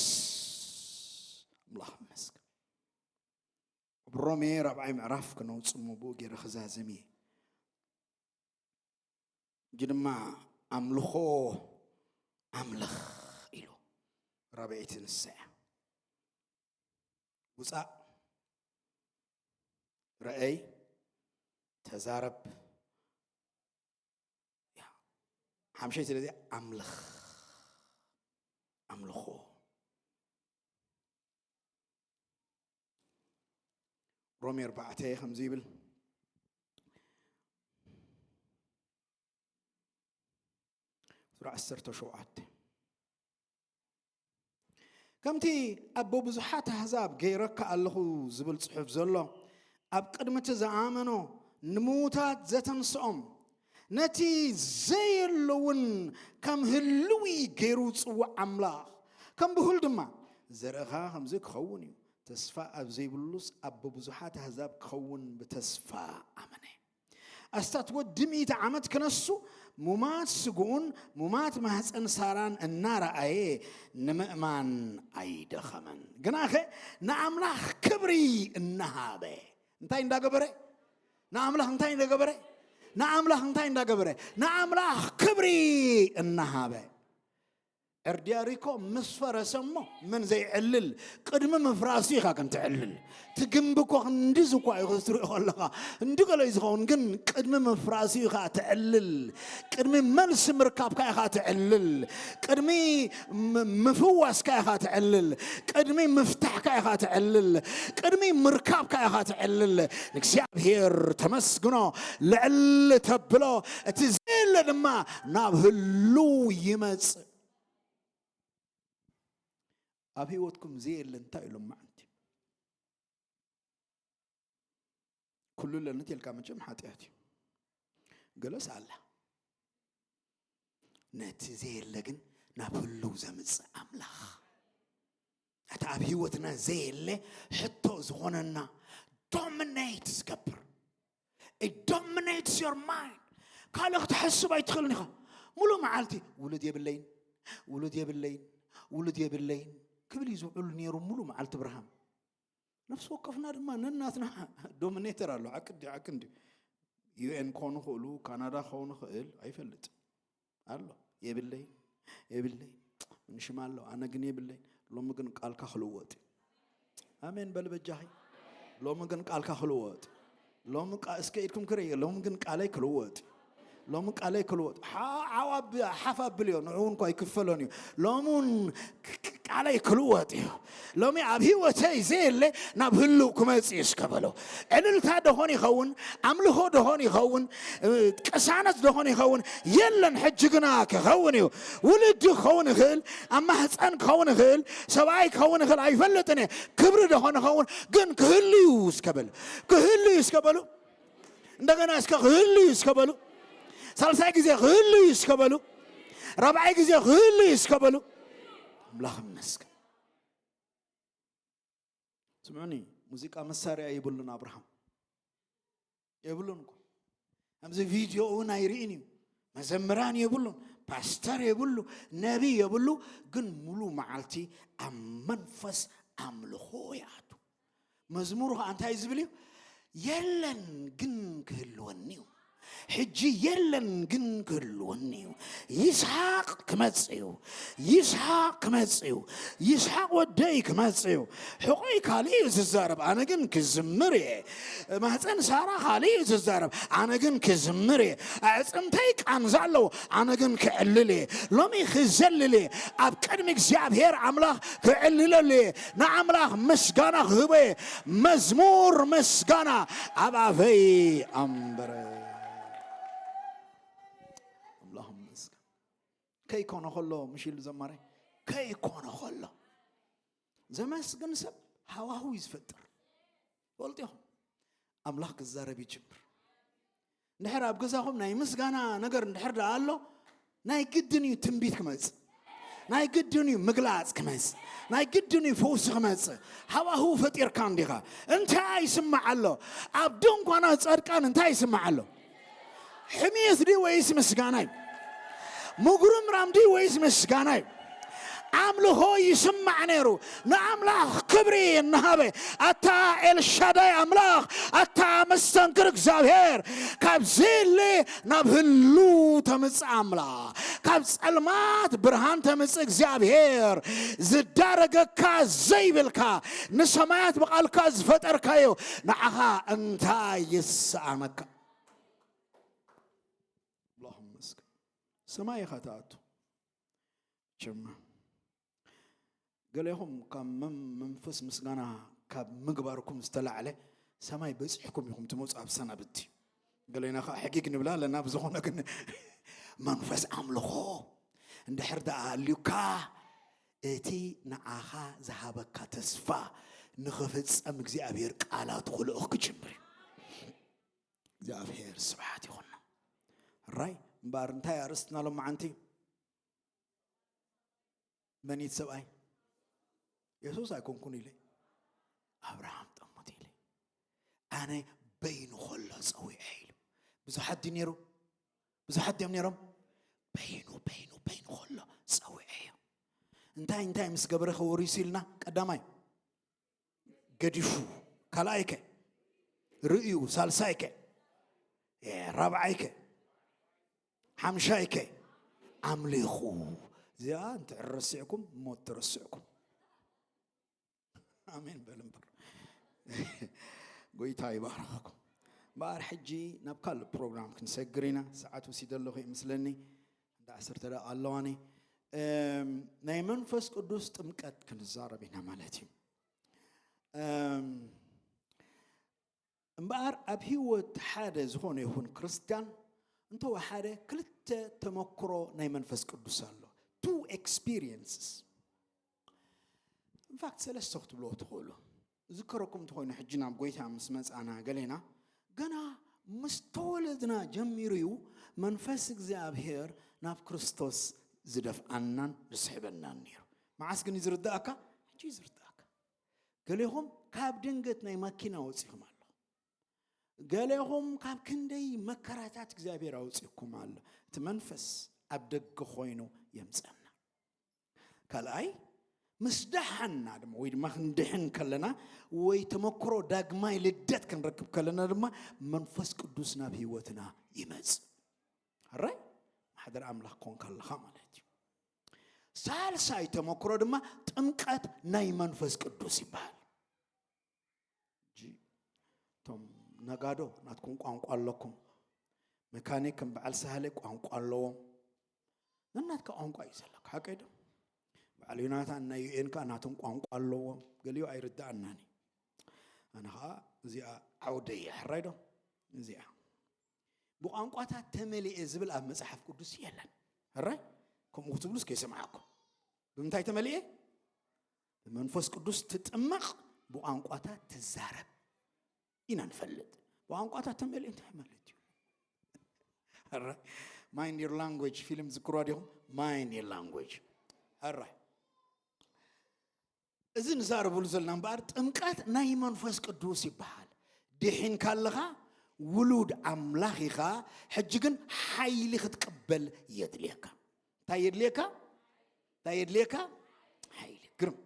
ኣምላኽ ይመስገን። ኣብ ሮሜ ራብዓይ ምዕራፍ ክነውጽእ እሞ ብኡ ገይረ ክዛዝም እየ። ሕጂ ድማ ኣምልኾ ኣምልኽ ኢሉ። ራብዐይቲ ንሳ እያ። ውጻእ፣ ርኣይ፣ ተዛረብ። ያ። ሓምሸይቲ ስለዚ ኣምልኽ፣ ኣምልኾ። ሮሜ ኣርባዕተ ከምዚ ይብል። ቁጽሪ ዓሰርተ ሸውዓተ፣ ከምቲ ኣብ ብዙሓት ኣህዛብ ገይረካ ኣለኹ ዝብል ጽሑፍ ዘሎ፣ ኣብ ቅድሚ እቲ ዝኣመኖ ንምዉታት ዘተንስኦም፣ ነቲ ዘየሎ እውን ከም ህልዊ ገይሩ ዝጽውዕ ኣምላኽ፣ ከም ብሁል ድማ ዘርእኻ ከምዚ ክኸውን እዩ፣ ተስፋ ኣብ ዘይብሉስ ኣብ ብዙሓት ኣህዛብ ክኸውን ብተስፋ ኣመነ። ኣስታት ወዲ ሚእቲ ዓመት ክነሱ፣ ሙማት ስግኡን ሙማት ማህፀን ሳራን እናረኣየ ንምእማን ኣይደኸመን። ግናኸ ንኣምላኽ ክብሪ እናሃበ፣ እንታይ እንዳገበረ? ንኣምላኽ እንታይ እንዳገበረ? ንኣምላኽ እንታይ እንዳገበረ? ንኣምላኽ ክብሪ እናሃበ። ዕርዲ የሪኮ ምስ ፈረሰ እሞ መን ዘይዕልል? ቅድሚ ምፍራሱ ኢኻ ግን ትዕልል። እቲ ግንቢ እኮ ክንድዚ እኳ እዩ ክትሪኦ ከለኻ፣ እንዲ ገለ እዩ ዝኸውን፣ ግን ቅድሚ ምፍራሱ ኢኻ ትዕልል። ቅድሚ መልሲ ምርካብካ ኢኻ ትዕልል። ቅድሚ ም-፣ ምፍዋስካ ኢኻ ትዕልል። ቅድሚ ምፍታሕካ ኢኻ ትዕልል። ቅድሚ ምርካብካ ኢኻ ትዕልል። ንእግዚኣብሔር ተመስግኖ። ልዕል ተብሎ፣ እቲ ዘየለ ድማ ናብ ህሉው ይመጽእ። ኣብ ህይወትኩም ዘየለ እንታይ እዩ? ሎማዓንቲ ኩሉ ኣለኒ ተልካ መቸም ሓጢኣት እዩ። ገለስ ኣላ። ነቲ ዘየለ ግን ናብ ህሉው ዘምጽእ ኣምላኽ። እቲ ኣብ ህይወትና ዘየለ ሕቶ ዝኾነና ዶሚኔት ዝገብር። It dominates your mind። ካልእ ክትሓስብ ኣይትኽእልን ኢኻ። ሙሉእ መዓልቲ ውሉድ የብለይን፣ ውሉድ የብለይን፣ ውሉድ የብለይን ክብል እዩ ዝውዕል ነይሩ ሙሉእ መዓልቲ እብርሃም። ነፍሲ ወከፍና ድማ ነናትና ዶሚኔተር ኣሎ። ዓቂ እንዲ፣ ዓቂ እንዲ። ዩ ኤን ክኾኑ ይኽእሉ፣ ካናዳ ክኸውን ይኽእል፣ ኣይፈልጥ ኣሎ። የብለይን፣ የብለይን፣ ምንሽም ኣሎ፣ ኣነ ግን የብለይን። ሎሚ ግን ቃልካ ክልወጥ እዩ። ኣሜን በል በጃኺ። ሎሚ ግን ቃልካ ክልወጥ። ሎሚ ቃ-፣ እስከ ኢድኩም ክርኢ፣ ሎሚ ግን ቃለይ ክልወጥ። ሎሚ ቃለይ ክልወጥ። ሓ-፣ ሓው ኣብ-፣ ሓፍ ኣብልዮ፣ ንዑ እውን እኳ ኣይክፈሎን እዩ። ሎሚ እውን ክ-፣ ክ-፣ ቃለይ ክልወጥ እዩ። ሎሚ ኣብ ህይወተይ ዘየለ ናብ ህልው ክመጽእ እዩ እስከ በሎ። ዕልልታ ደኾን ይኸውን፣ ኣምልኾ ደኾን ይኸውን፣ ቅሳነት ደኾን ይኸውን፣ የለን። ሕጂ ግና ክኸውን እዩ። ውልዲ ክኸውን ይኽእል፣ ኣብ ማህፀን ክኸውን ይኽእል፣ ሰብኣይ ክኸውን ይኽእል፣ ኣይፈልጥን እየ። ክብሪ ደኾን ይኸውን፣ ግን ክህሉ እዩ እስከ በሉ። ክህሉ እዩ እስከ በሉ። እንደገና እስከ ክህሉ እዩ እስከ በሉ። ሳልሳይ ግዜ ክህሉ እዩ እስከ በሉ። ራብዓይ ግዜ ክህሉ እዩ እስከ በሉ። ኣምላኽ ይመስገን። ስምዑኒ፣ ሙዚቃ መሳርያ የብሉን ኣብርሃም፣ የብሉን እኮ። ኣብዚ ቪድዮ እውን ኣይርእን እዩ። መዘምራን የብሉን፣ ፓስተር የብሉ፣ ነቢይ የብሉ። ግን ሙሉ መዓልቲ ኣብ መንፈስ ኣምልኾ ይኣቱ። መዝሙሩ ኸዓ እንታይ ዝብል እዩ? የለን ግን ክህልወኒ እዩ። ሕጂ የለን ግን ክህልወኒ እዩ። ይስሐቅ ክመጽእ እዩ። ይስሐቅ ክመጽእ እዩ። ይስሐቅ ወደይ ክመጽእ እዩ። ሕቆይ ካልእ እዩ ዝዛረብ፣ ኣነ ግን ክዝምር እየ። ማህፀን ሳራ ካልእ እዩ ዝዛረብ፣ ኣነ ግን ክዝምር እየ። ኣዕፅምተይ ቃንዛ ኣለዎ፣ ኣነ ግን ክዕልል እየ። ሎሚ ክዘልል እየ። ኣብ ቅድሚ እግዚኣብሔር ኣምላኽ ክዕልለሉ እየ። ንኣምላኽ ምስጋና ክህቦ እየ። መዝሙር ምስጋና ኣብ ኣፈይ ኣንበረ። ኣምላኽ ይመስገን። ከይኮነ ከሎ፣ ምሽ ኢሉ ዘማሪ፣ ከይኮነ ከሎ፣ ዘመስግን ሰብ ሃዋህው እዩ ዝፈጥር። ፈልጡ ኢኹም፣ ኣምላኽ ክዛረብ ይጅምር። እንድሕር ኣብ ገዛኹም ናይ ምስጋና ነገር እንድሕር ደኣ ኣሎ፣ ናይ ግድን እዩ ትንቢት ክመጽእ፣ ናይ ግድን እዩ ምግላጽ ክመጽእ፣ ናይ ግድን እዩ ፈውሲ ክመጽእ። ሃዋህው ፈጢርካ እንዲኻ። እንታይ ይስማዕ ኣሎ? ኣብ ድንኳና ጻድቃን እንታይ ይስማዕ ኣሎ? ሕሜት ድዩ ወይስ ምስጋና እዩ? ምጉርምራም ድዩ ወይስ ምስጋና እዩ? ኣምልኾ ይስማዕ ነይሩ። ንኣምላኽ ክብሪ እናሃበ፣ ኣታ ኤልሻዳይ ኣምላኽ፣ ኣታ መስተንክር እግዚኣብሔር፣ ካብ ዘየለ ናብ ህሉ ተምጽእ ኣምላኽ፣ ካብ ጸልማት ብርሃን ተምጽእ እግዚኣብሔር፣ ዝዳረገካ ዘይብልካ፣ ንሰማያት ብቓልካ ዝፈጠርካዮ፣ ንዓኻ እንታይ ይሰኣነካ? ኣምላኽ ይመስገን። ሰማይ ኢኻ ትኣቱ። ቸማ ገሌኹም ካብ መም-፣ መንፈስ ምስጋና ካብ ምግባርኩም ዝተላዕለ ሰማይ በጺሕኩም ኢኹም ትመጹ ኣብ ሰናብቲ። ገሌና ኸዓ ሕጊግ ንብላ ኣለና። ብዝኾነ ግን መንፈስ ኣምልኾ እንድሕር ደኣ ኣልዩካ፣ እቲ ንዓኻ ዝሃበካ ተስፋ ንኽፍጸም እግዚኣብሔር ቃላቱ ክልእኽ ክጅምር እዩ። እግዚኣብሔር ስብሓት ይኹን። ራይ እምበኣር እንታይ ኣርእስትና ሎም መዓንቲ? መኒት ሰብኣይ? የሱስ ኣይኮንኩን ኢለ፣ ኣብርሃም ጠሙት ኢለ። ኣነ በይኑ ከሎ ጸዊዐ ኢሉ። ብዙሓት ድዩ ነይሩ? ብዙሓት ድዮም ነይሮም? በይኑ፣ በይኑ፣ በይኑ ከሎ ጸዊዐ እዩ። እንታይ፣ እንታይ ምስ ገበረ ከወሪሱ ኢልና? ቀዳማይ ገዲፉ፣ ካልኣይከ ርእዩ፣ ሳልሳይከ፣ እ፣ ራብዓይከ፣ ሓምሻይከ ኣምሊኹ። እዚኣ እንተ ረሲዕኩም፣ ሞት ተረሲዕኩም። ኣሜን በል እምበር። ጎይታ ይባርኽኩም። እምበኣር ሕጂ ናብ ካልእ ፕሮግራም ክንሰግር ኢና። ሰዓት ወሲደ ኣለኹ ይመስለኒ። እንዳ ዓሰርተ ደቂቕ ኣለዋኒ። እም፣ ናይ መንፈስ ቅዱስ ጥምቀት ክንዛረብ ኢና ማለት እዩ። እም፣ እምበኣር ኣብ ህይወት ሓደ ዝኾነ ይኹን ክርስትያን እንተወሓደ ክልተ ተመክሮ ናይ መንፈስ ቅዱስ ኣሎ። Two experiences። In fact፣ ሰለስተ ክትብልዎ ትኽእሉ። ዝከረኩም እንተኾይኑ፣ ሕጂ ናብ ጎይታ ምስ መጻና ገሌና፣ ገና ምስ ተወለድና ጀሚሩ እዩ መንፈስ እግዚኣብሔር ናብ ክርስቶስ ዝደፍኣናን ዝስሕበናን ነይሩ። መዓስ ግን እዩ ዝርዳእካ? ሕጂ እዩ ዝርዳእካ። ገሌኹም ካብ ድንገት ናይ ማኪና ወጺኹም ኣለኹም። ገሌኹም ካብ ክንደይ መከራታት እግዚኣብሔር ኣውጺእኩም ኣሎ። እቲ መንፈስ ኣብ ደገ ኮይኑ የምጸና። ካልኣይ፣ ምስ ደሓና ድማ፣ ወይ ድማ ክንድሕን ከለና፣ ወይ ተመክሮ ዳግማይ ልደት ክንረክብ ከለና ድማ፣ መንፈስ ቅዱስ ናብ ህይወትና ይመጽእ። ሕራይ? ማሕደር ኣምላኽ ኮንካ ኣለኻ ማለት እዩ። ሳልሳይ ተመክሮ ድማ ጥምቀት ናይ መንፈስ ቅዱስ ይበሃል። ሕጂ እቶም ነጋዶ ናትኩም ቋንቋ ኣለኩም። መካኒክ ከም በዓል ሳህለ ቋንቋ ኣለዎም። ነናትካ ቋንቋ እዩ ዘለካ፣ ሓቀይ ዶ? በዓል ዮናታን ናይ ዩኤን ከኣ ናቶም ቋንቋ ኣለዎም። ገሊኡ ኣይርድኣናን እዩ። ኣነ ኸኣ እዚኣ ዓውደ እየ። ሕራይ ዶ? እዚኣ ብቋንቋታት ተመሊኤ ዝብል ኣብ መጽሓፍ ቅዱስ የለን። ሕራይ? ከምኡ ክትብሉስ ከይሰምዓኩም። ብምንታይ ተመሊኤ? ብመንፈስ ቅዱስ ትጥመቕ፣ ብቋንቋታት ትዛረብ ኢና ንፈልጥ። ብቋንቋታት ተመሊኡ እንታይ ማለት እዩ? ሕራይ? Mind your language ፊልም ዝክርዋ ዲኹም? Mind your language። ሕራይ? እዚ ንዛረብሉ ዘለና እምበኣር ጥምቀት ናይ መንፈስ ቅዱስ ይበሃል። ድሒንካ ኣለኻ፣ ውሉድ ኣምላኽ ኢኻ። ሕጂ ግን ሓይሊ ክትቅበል የድልየካ። እንታይ የድልየካ? እንታይ የድልየካ? ሓይሊ። ግርም።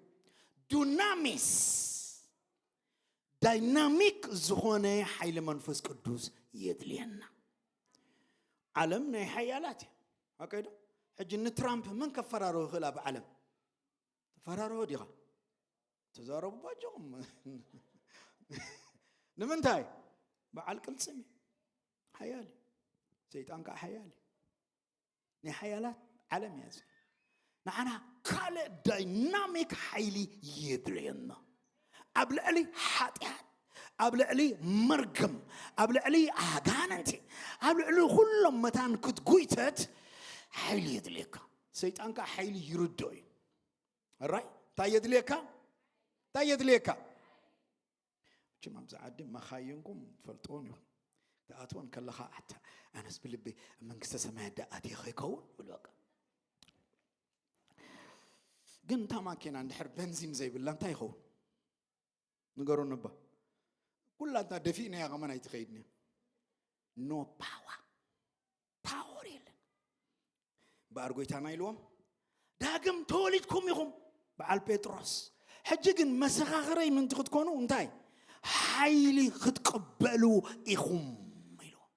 ዱናሚስ፣ ዳይናሚክ ዝኾነ ሓይሊ መንፈስ ቅዱስ የድልየና። ዓለም ናይ ሓያላት እያ። ሓቀይ ዶ? ሕጂ ንትራምፕ መን ከፈራርሆ ይኽእል ኣብ ዓለም? ተፈራርሆ ዲኻ? ተዛረቡ ባጆኹም። ንምንታይ? በዓል ቅልጽም እዩ። ሓያል እዩ። ሰይጣን ከዓ ሓያል እዩ። ናይ ሓያላት ዓለም እያ እዚ። ንዓና ካልእ ዳይናሚክ ሓይሊ የድልየና። ኣብ ልዕሊ ሓጢኣት፣ ኣብ ልዕሊ መርገም፣ ኣብ ልዕሊ ኣጋንንቲ፣ ኣብ ልዕሊ ኩሎም መታን ክትጉይተት ሓይሊ የድልየካ። ሰይጣን ከዓ ሓይሊ ይርድኦ እዩ። ራይ እንታይ የድልየካ? እንታይ የድልየካ? መቸም ኣብዚ ዓዲ መኻይንኩም ትፈልጥዎን ኢኹም። ክትኣትወን ከለኻ ኣታ ኣነስ ብልበይ ኣብ መንግስተ ሰማያት ዳ ኣትየ ከይከውን ይብል። በቃ ግን እታ ማኪና እንድሕር በንዚን ዘይብላ እንታይ ይኸውን? ንገሩኒ እባ። ኩላትና ደፊእናያ ከማን ኣይትኸይድን እያ። ኖ ፓወር፣ ፓወር የለን። እምበኣር ጎይታና ኢልዎም፣ ዳግም ተወሊድኩም ኢኹም። በዓል ጴጥሮስ፣ ሕጂ ግን መሰኻኽረይ ምንቲ ክትኮኑ እንታይ ሓይሊ ክትቅበሉ ኢኹም ኢልዎም።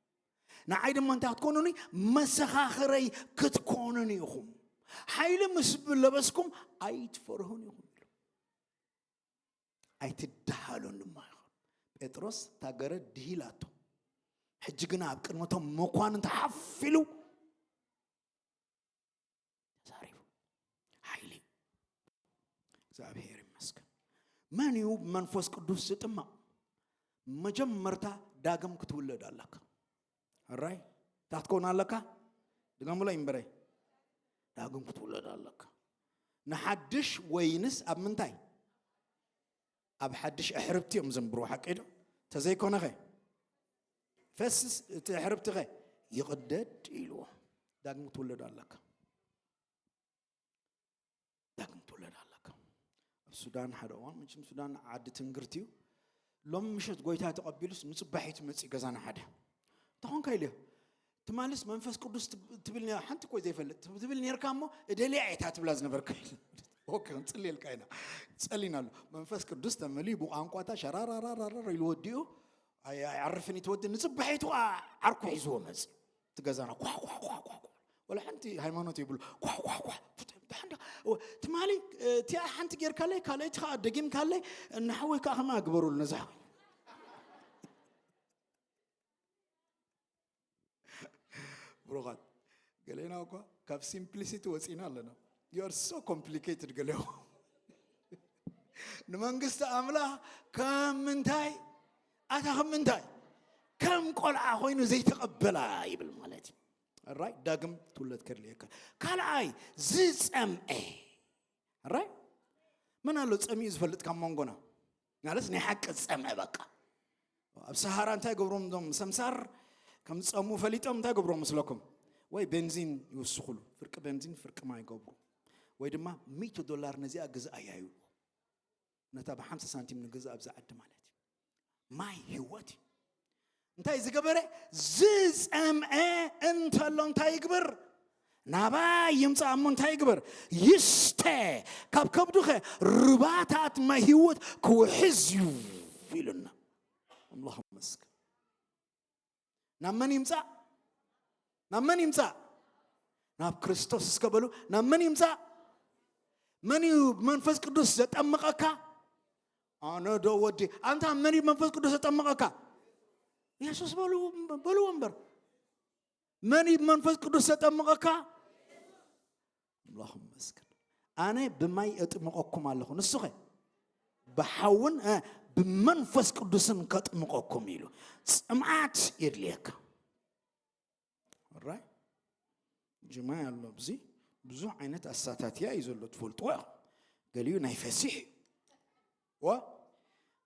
ንዓይ ድማ እንታይ ክትኮኑኒ? መሰኻኽረይ ክትኮኑኒ ኢኹም። ሓይሊ ምስ ለበስኩም ኣይትፈርሁን ኢኹም ኢሉ። ኣይትደሃሉን ድማ ኢኹም። ጴጥሮስ እታ ገረድ ድሂላቶ። ሕጂ ግና ኣብ ቅድመቶም መኳንንቲ ሓፍ ኢሉ ተዛሪቡ። ሓይሊ። እግዚኣብሔር ይመስገን። መን እዩ ብመንፈስ ቅዱስ ዝጥመቕ? መጀመርታ ዳግም ክትውለድ ኣለካ። ሕራይ እንታይ ክትከውን ኣለካ? ድገሙለይ እምበረይ። ዳግም ክትውለድ ኣለካ። ንሓድሽ ወይንስ ኣብ ምንታይ? ኣብ ሓድሽ ኣሕርብቲ እዮም ዘንብርዎ፣ ሓቂ ዶ? ተዘይኮነኸ ፈስስ እቲ ኣሕርብትኸ ይቕደድ ኢልዎ። ዳግም ክትውለድ ኣለካ። ዳግም ትውለድ ኣለካ። ኣብ ሱዳን ሓደ እዋን፣ መቸም ሱዳን ዓዲ ትንግርቲ እዩ። ሎም ምሸት ጎይታ ተቐቢሉስ ንጽባሒቱ መጽእ ገዛና ሓደ። እንተኾንካ ኢልዮ፣ ትማልስ መንፈስ ቅዱስ ትብ-፣ ትብል ነ-፣ ሓንቲ እኮ ዘይፈልጥ ትብ-፣ ትብል ኔርካ እሞ፣ እደልያ እየ እታ ትብላ ዝነበርካ። ኦኬ፣ ክንጽልየልካ ኢና። ጸሊና ኣሎ። መንፈስ ቅዱስ ተመልዩ ብቋንቋታ ሸራራራራራ ኢሉ ወዲኡ፣ ኣይ-፣ ኣይዓርፍን እዩ እቲ ወዲ። ንጽባሒቱ ኸዓ ዓርኩ ሒዝዎ መጽእ። እቲ ገዛና ኳ፣ ኳ፣ ኳ፣ ኳ፣ ኳ። ወላ ሓንቲ ሃይማኖት የብሉ። ኳ፣ ኳ፣ ኳ። ደሓን ዶ? ትማሊ፣ እ፣ እቲኣ ሓንቲ ጌርካለይ፣ ካልኣይቲ ኸዓ ደጊምካለይ፣ ንሓወይ ከኣ ከማይ ግበሩሉ ነዛ። ብሩኻት፣ ገሌና እኳ ካብ ሲምፕሊሲቲ ወፂና ኣለና። You are so complicated ገሌኹም። ንመንግስቲ ኣምላኽ ከም ምንታይ? ኣታ ከም ምንታይ? ከም ቆልዓ ኮይኑ ዘይተቐበላ ይብል ማለት እዩ። ራይ ዳግም ትውለድ ከድልየካ። ካልኣይ፣ ዝጸምኤ። ራይ መን ኣሎ ጸሚኡ ዝፈልጥ ካብ መንጎና? ማለት ናይ ሓቂ ዝጸምአ በቃ። ኣብ ሰሃራ እንታይ ገብሮም እዞም ሰምሳር ከም ዝጸምኡ ፈሊጦም እንታይ ገብሮም መስለኩም? ወይ ቤንዚን ይውስኹሉ፣ ፍርቂ ቤንዚን ፍርቂ ማይ ይገብሩ። ወይ ድማ ሚእቲ ዶላር ነዚኣ ግዝኣያ ይብሉ። ነታ ብሓምሳ ሳንቲም ንግዛእ ኣብዚ ዓዲ ማለት እዩ። ማይ ህይወት እዩ። እንታይ ዝገበረ? ዝጸምአ እንተሎ እንታይ ይግበር? ናባይ ይምጻእ እሞ እንታይ ይግበር? ይስተ። ካብ ከብዱኸ ሩባታት ማይ ህይወት ክውሕዝ እዩ ኢሉና። ኣምላኽ ይመስገን። ናብ መን ይምጻእ? ናብ መን ይምጻእ? ናብ ክርስቶስ እስከ በሉ። ናብ መን ይምጻእ? መን እዩ መንፈስ ቅዱስ ዘጠምቐካ? ኣነ ዶ ወዲ? ኣንታ መን እዩ መንፈስ ቅዱስ ዘጠምቐካ? የሱስ በሉ፣ በልዎ እምበር። መን እዩ መንፈስ ቅዱስ ዘጠምቐካ? ኣምላኽ ይመስገን። ኣነ ብማይ እጥምቐኩም ኣለኹ፣ ንሱኸ ብሓውን፣ እ፣ ብመንፈስ ቅዱስን ከጥምቐኩም ኢሉ። ጽምኣት የድልየካ። ራይ ጅማይ ኣሎ። ብዙ ብዙ ዓይነት ኣሳታትያ እዩ ዘሎ፣ ትፈልጥዎ ኢኹም። ገሊኡ ናይ ፈሲሕ እዩ። ወ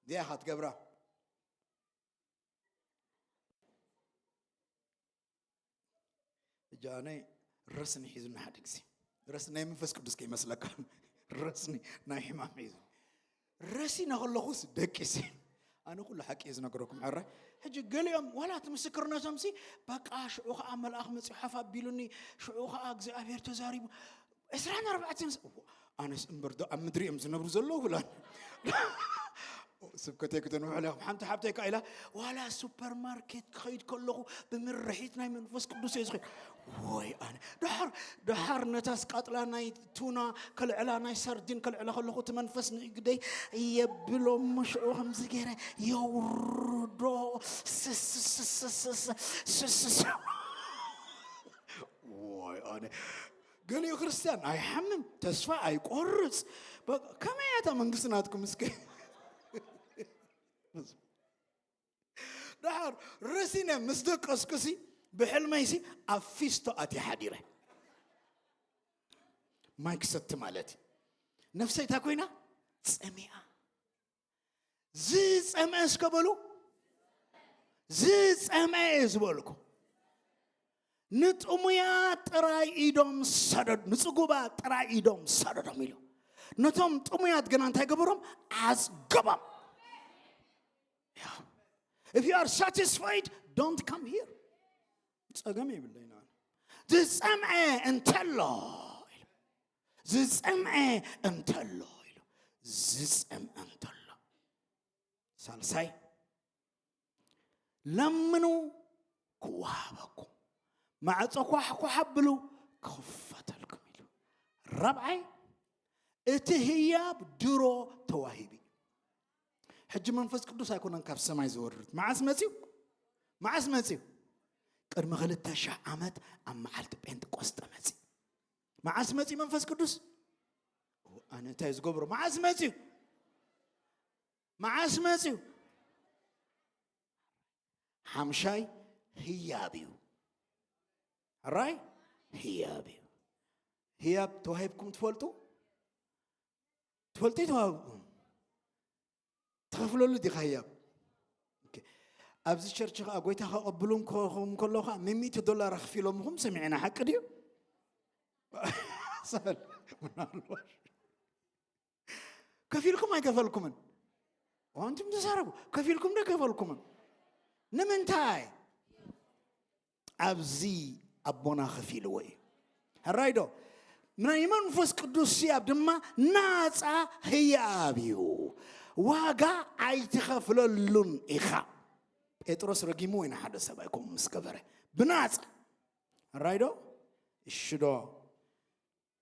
ዚኣ ኢኻ ትገብራ። እጃ ኣነ ረስኒ ሒዙና ሓደ ግዜ። ረስኒ ናይ መንፈስ ቅዱስ ከይመስለካ። ረስኒ ናይ ሕማም ሒዙ። ረሲነ ከለኹስ ደቂሰ። ኣነ ኩሉ ሓቂ እየ ዝነግረኩም፣ ሕራይ። ሕጂ ገሊኦም ዋላ እቲ ምስክርነቶም ሲ፣ በቃ ሽዑ ኸዓ መልኣኽ መጺኡ ሓፍ ኣቢሉኒ፣ ሽዑ ኸዓ እግዚኣብሔር ተዛሪቡ። ዕስራን ኣርባዕተን ስ-፣ እዎ፣ ኣነስ እምበር ዶ ኣብ ምድሪ እዮም ዝነብሩ ዘለዉ ብላን። ስብከተይ ክተንብሑ ኢኹም። ሓንቲ ሓብተይ ከኣ ኢላ፣ ዋላ ሱፐርማርኬት ክኸይድ ከለኹ ብምርሒት ናይ መንፈስ ቅዱስ እየ ዝኸይድ። ወይ ኣነ። ደሓር፣ ደሓር ነታ ስቃጥላ ናይ ቱና ከልዕላ፣ ናይ ሳርዲን ከልዕላ ከለኹ እቲ መንፈስ ንእግደይ የብሎ እሞ ሽዑ ከምዚ ገይረ የውርዶ። ስስስስስስስስስ። ወይ ኣነ። ገሊኡ ክርስቲያን ኣይሓምም፣ ተስፋ ኣይቆርጽ። በቃ፣ ከመይ እያ እታ መንግስቲ ናትኩም እስከ? ደሓር ረሲነ ምስ ደቀስኩሲ፣ ብሕልመይሲ ኣብ ፊስቶ ኣትየ ሓዲረ። ማይ ክሰቲ ማለት እዩ። ነፍሰይ እንታይ ኮይና? ጸሚኣ። ዝጸምአ እስከ በሉ። ዝጸምአ እየ ዝበልኩ። ንጥሙያት ጥራይ ኢዶም ሰደዱ፣ ንጽጉባት ጥራይ ኢዶም ሰደዶም ኢሉ። ነቶም ጥሙያት ግና እንታይ ገበሮም? ኣጽገቦም። Yeah. If you are satisfied, don't come here. ጸገም የብለይን ኣነ። ዝጸምአ እንተሎ ኢሉ። ዝጸምአ እንተሎ ኢሉ። ዝጸምአ እንተሎ። ሳልሳይ፣ ለምኑ ክወሃበኩም፣ ማዕጾ ኳሕኳሕ ኣብሉ ክኽፈተልኩም ኢሉ። ራብዓይ፣ እቲ ህያብ ድሮ ተዋሂቡ እዩ። ሕጂ መንፈስ ቅዱስ ኣይኮነን ካብ ሰማይ ዝወርድ። መዓስ መጺኡ? መዓስ መጺኡ? ቅድሚ ክልተ ሺሕ ዓመት ኣብ መዓልቲ ጴንጠቆስጠ መጺኡ። መዓስ መጺኡ መንፈስ ቅዱስ? ኣነ እንታይ ዝገብሮ? መዓስ መጺኡ? መዓስ መጺኡ? ሓምሻይ ህያብ እዩ። ሕራይ ህያብ እዩ። ህያብ ተዋሂብኩም ትፈልጡ? ትፈልጡ ተዋሂብኩም? ትኸፍለሉ ዲኻ ህያብ? ኦኬ። ኣብዚ ቸርች ኸዓ ጎይታ ከቐብሉ እንከኹም ከሎ ኸዓ ሚሚእቲ ዶላር ኣኽፊሎምኹም ሰሚዕና፣ ሓቂ ድዩ? ሰል፣ ምናልባሽ። ከፊልኩም ኣይከፈልኩምን? ኣንቱም ተዛረቡ። ከፊልኩም ዶ ከፈልኩምን? ንምንታይ? ኣብዚ ኣቦና ከፊልዎ እዩ። ሕራይ ዶ? ናይ መንፈስ ቅዱስ ህያብ ድማ ናጻ ህያብ እዩ። ዋጋ ኣይትኸፍለሉን ኢኻ። ጴጥሮስ ረጊምዎ ኢና ሓደ ሰብኣይ ከምኡ ምስ ገበረ። ብናጻ። ሕራይ ዶ? እሺ ዶ?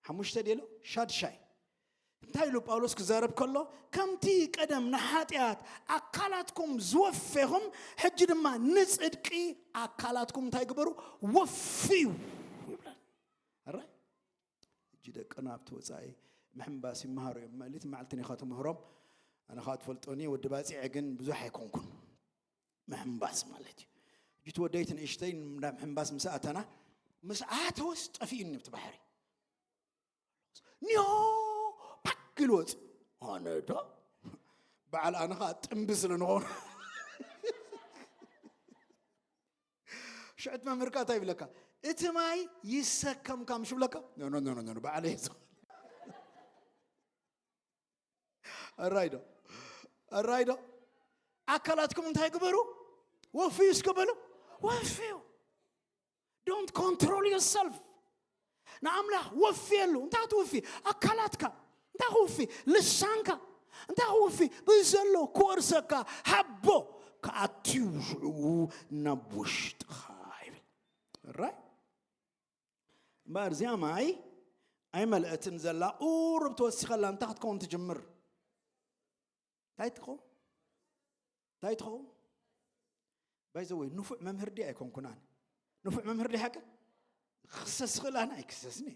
ሓሙሽተ ድየ ኢሉ? ሻድሻይ። እንታይ ኢሉ ጳውሎስ ክዛረብ ከሎ? ከምቲ ቀደም ንሓጢኣት ኣካላትኩም ዝወፌኹም፣ ሕጂ ድማ ንጽድቂ ኣካላትኩም እንታይ ግበሩ? ወፍዩ ይብለና። ሕራይ? ሕጂ ደቅና ኣብቲ ወጻኢ ምሕንባስ ይመሃሩ እዮም። መእሊት መዓልቲ ኒኻ ትምህሮም። ኣነ ኸኣ ትፈልጦኒ፣ ወዲ ባጺዐ ግን ብዙሕ ኣይኮንኩን። ምሕንባስ ማለት እዩ። ሕጂ እቲ ወደይ እቲ ንእሽተይ እንዳ ምሕንባስ ምስ ኣተና፣ ምስ ኣተወስ ጠፊኡኒ ኣብቲ ባሕሪ። ኒዮ ፓክ ኢሉ ወጽእ። ኣነ ዶ? በዓል ኣነ ኸኣ ጥምቢ ስለ ንኾኑ። ሽዕት መምህርካ እንታይ ይብለካ? እቲ ማይ ይሰከምካ ምሽ ይብለካ? ኖ፣ ኖ፣ ኖ፣ ኖ፣ ኖ፣ በዓል እየ ዝብል። ኣራይ ዶ? ኣራይ ዶ? ኣካላትኩም እንታይ ግበሩ? ወፍዩ እስከ በሉ። ወፍዩ። Don't control yourself። ንኣምላኽ ወፍየሉ። እንታይ ክትውፊ? ኣካላትካ። እንታይ ክውፊ? ልሳንካ። እንታይ ክውፊ? ብዘሎ ክወርሰካ ሃቦ። ክኣትዩ ሽዑ ናብ ውሽጥኻ ይብል። ራይ? እምበኣር እዚኣ ማይ ኣይመልአትን ዘላ፣ ቁሩብ ተወሲኸላ እንታይ ክትከውን ትጅምር? እንታይ ትኸውን? እንታይ ትኸውን? ባይ ዘ ወይ፣ ንፉዕ መምህር ድየ ኣይኮንኩን ኣነ? ንፉዕ መምህር ድየ ሓቂ? ክኽሰስ ይኽእል ኣነ ኣይክሰስን እየ።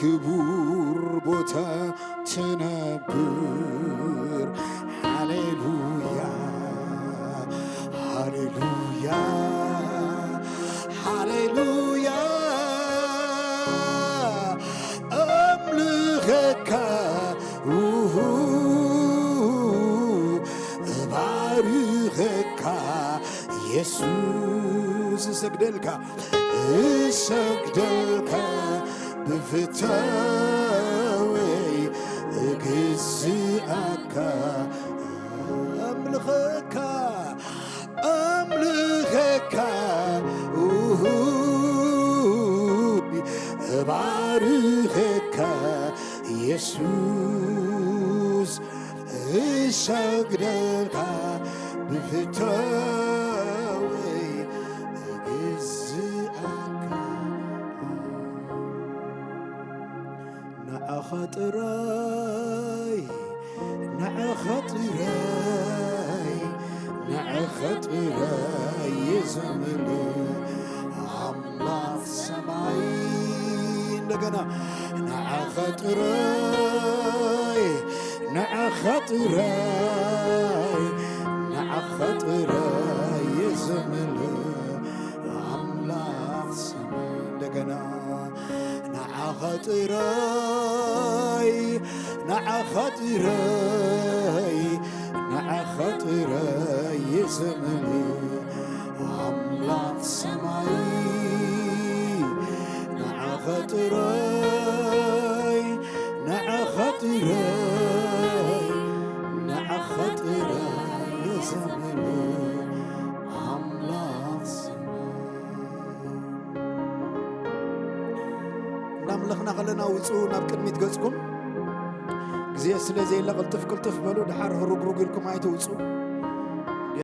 ክቡር ቦታ ትነብር። ሃሌሉያ፣ ሃሌሉያ፣ ሃሌሉያ። ኣምልኸካ፣ ውሁ፣ እባርኸካ፣ የሱስ እሰግደልካ፣ እሰግደልካ፣ ብፍታወይ እግዝኣካ። ኣምልኸካ፣ ኣምልኸካ፣ ውሁ፣ እባርኸካ፣ የሱስ እሰግደልካ፣ ብፍታወይ እግዝኣካ። ንዓኻ ጥራይ፣ ንዓኻ ጥራይ፣ ንዓኻ ጥራይ የዘምር ኣምላኽ ሰማይ። እንደገና ንዓኻ ጥራይ፣ ንዓኻ ጥራይ፣ ንዓኻ ጥራይ የዘምር ኣምላኽ ሰማይ። እንደገና ንዓኻ ጥራይ፣ ንዓኻ ጥራይ፣ ንዓኻ ጥራይ የዘምር ኣምላኽ ሰማይ። ንዓኻ ጥራይ፣ ንዓኻ ጥራይ፣ ንዓኻ ጥራይ የዘምር ኣምላኽ ሰማይ። እንዳምለኽና ከለና ውጹ ናብ ቅድሚት ገጽኩም። ግዜ ስለ ዘየለ ቅልጥፍ ቅልጥፍ በሉ፣ ድሓር ህሩግሩግ ኢልኩም ኣይትውጹ።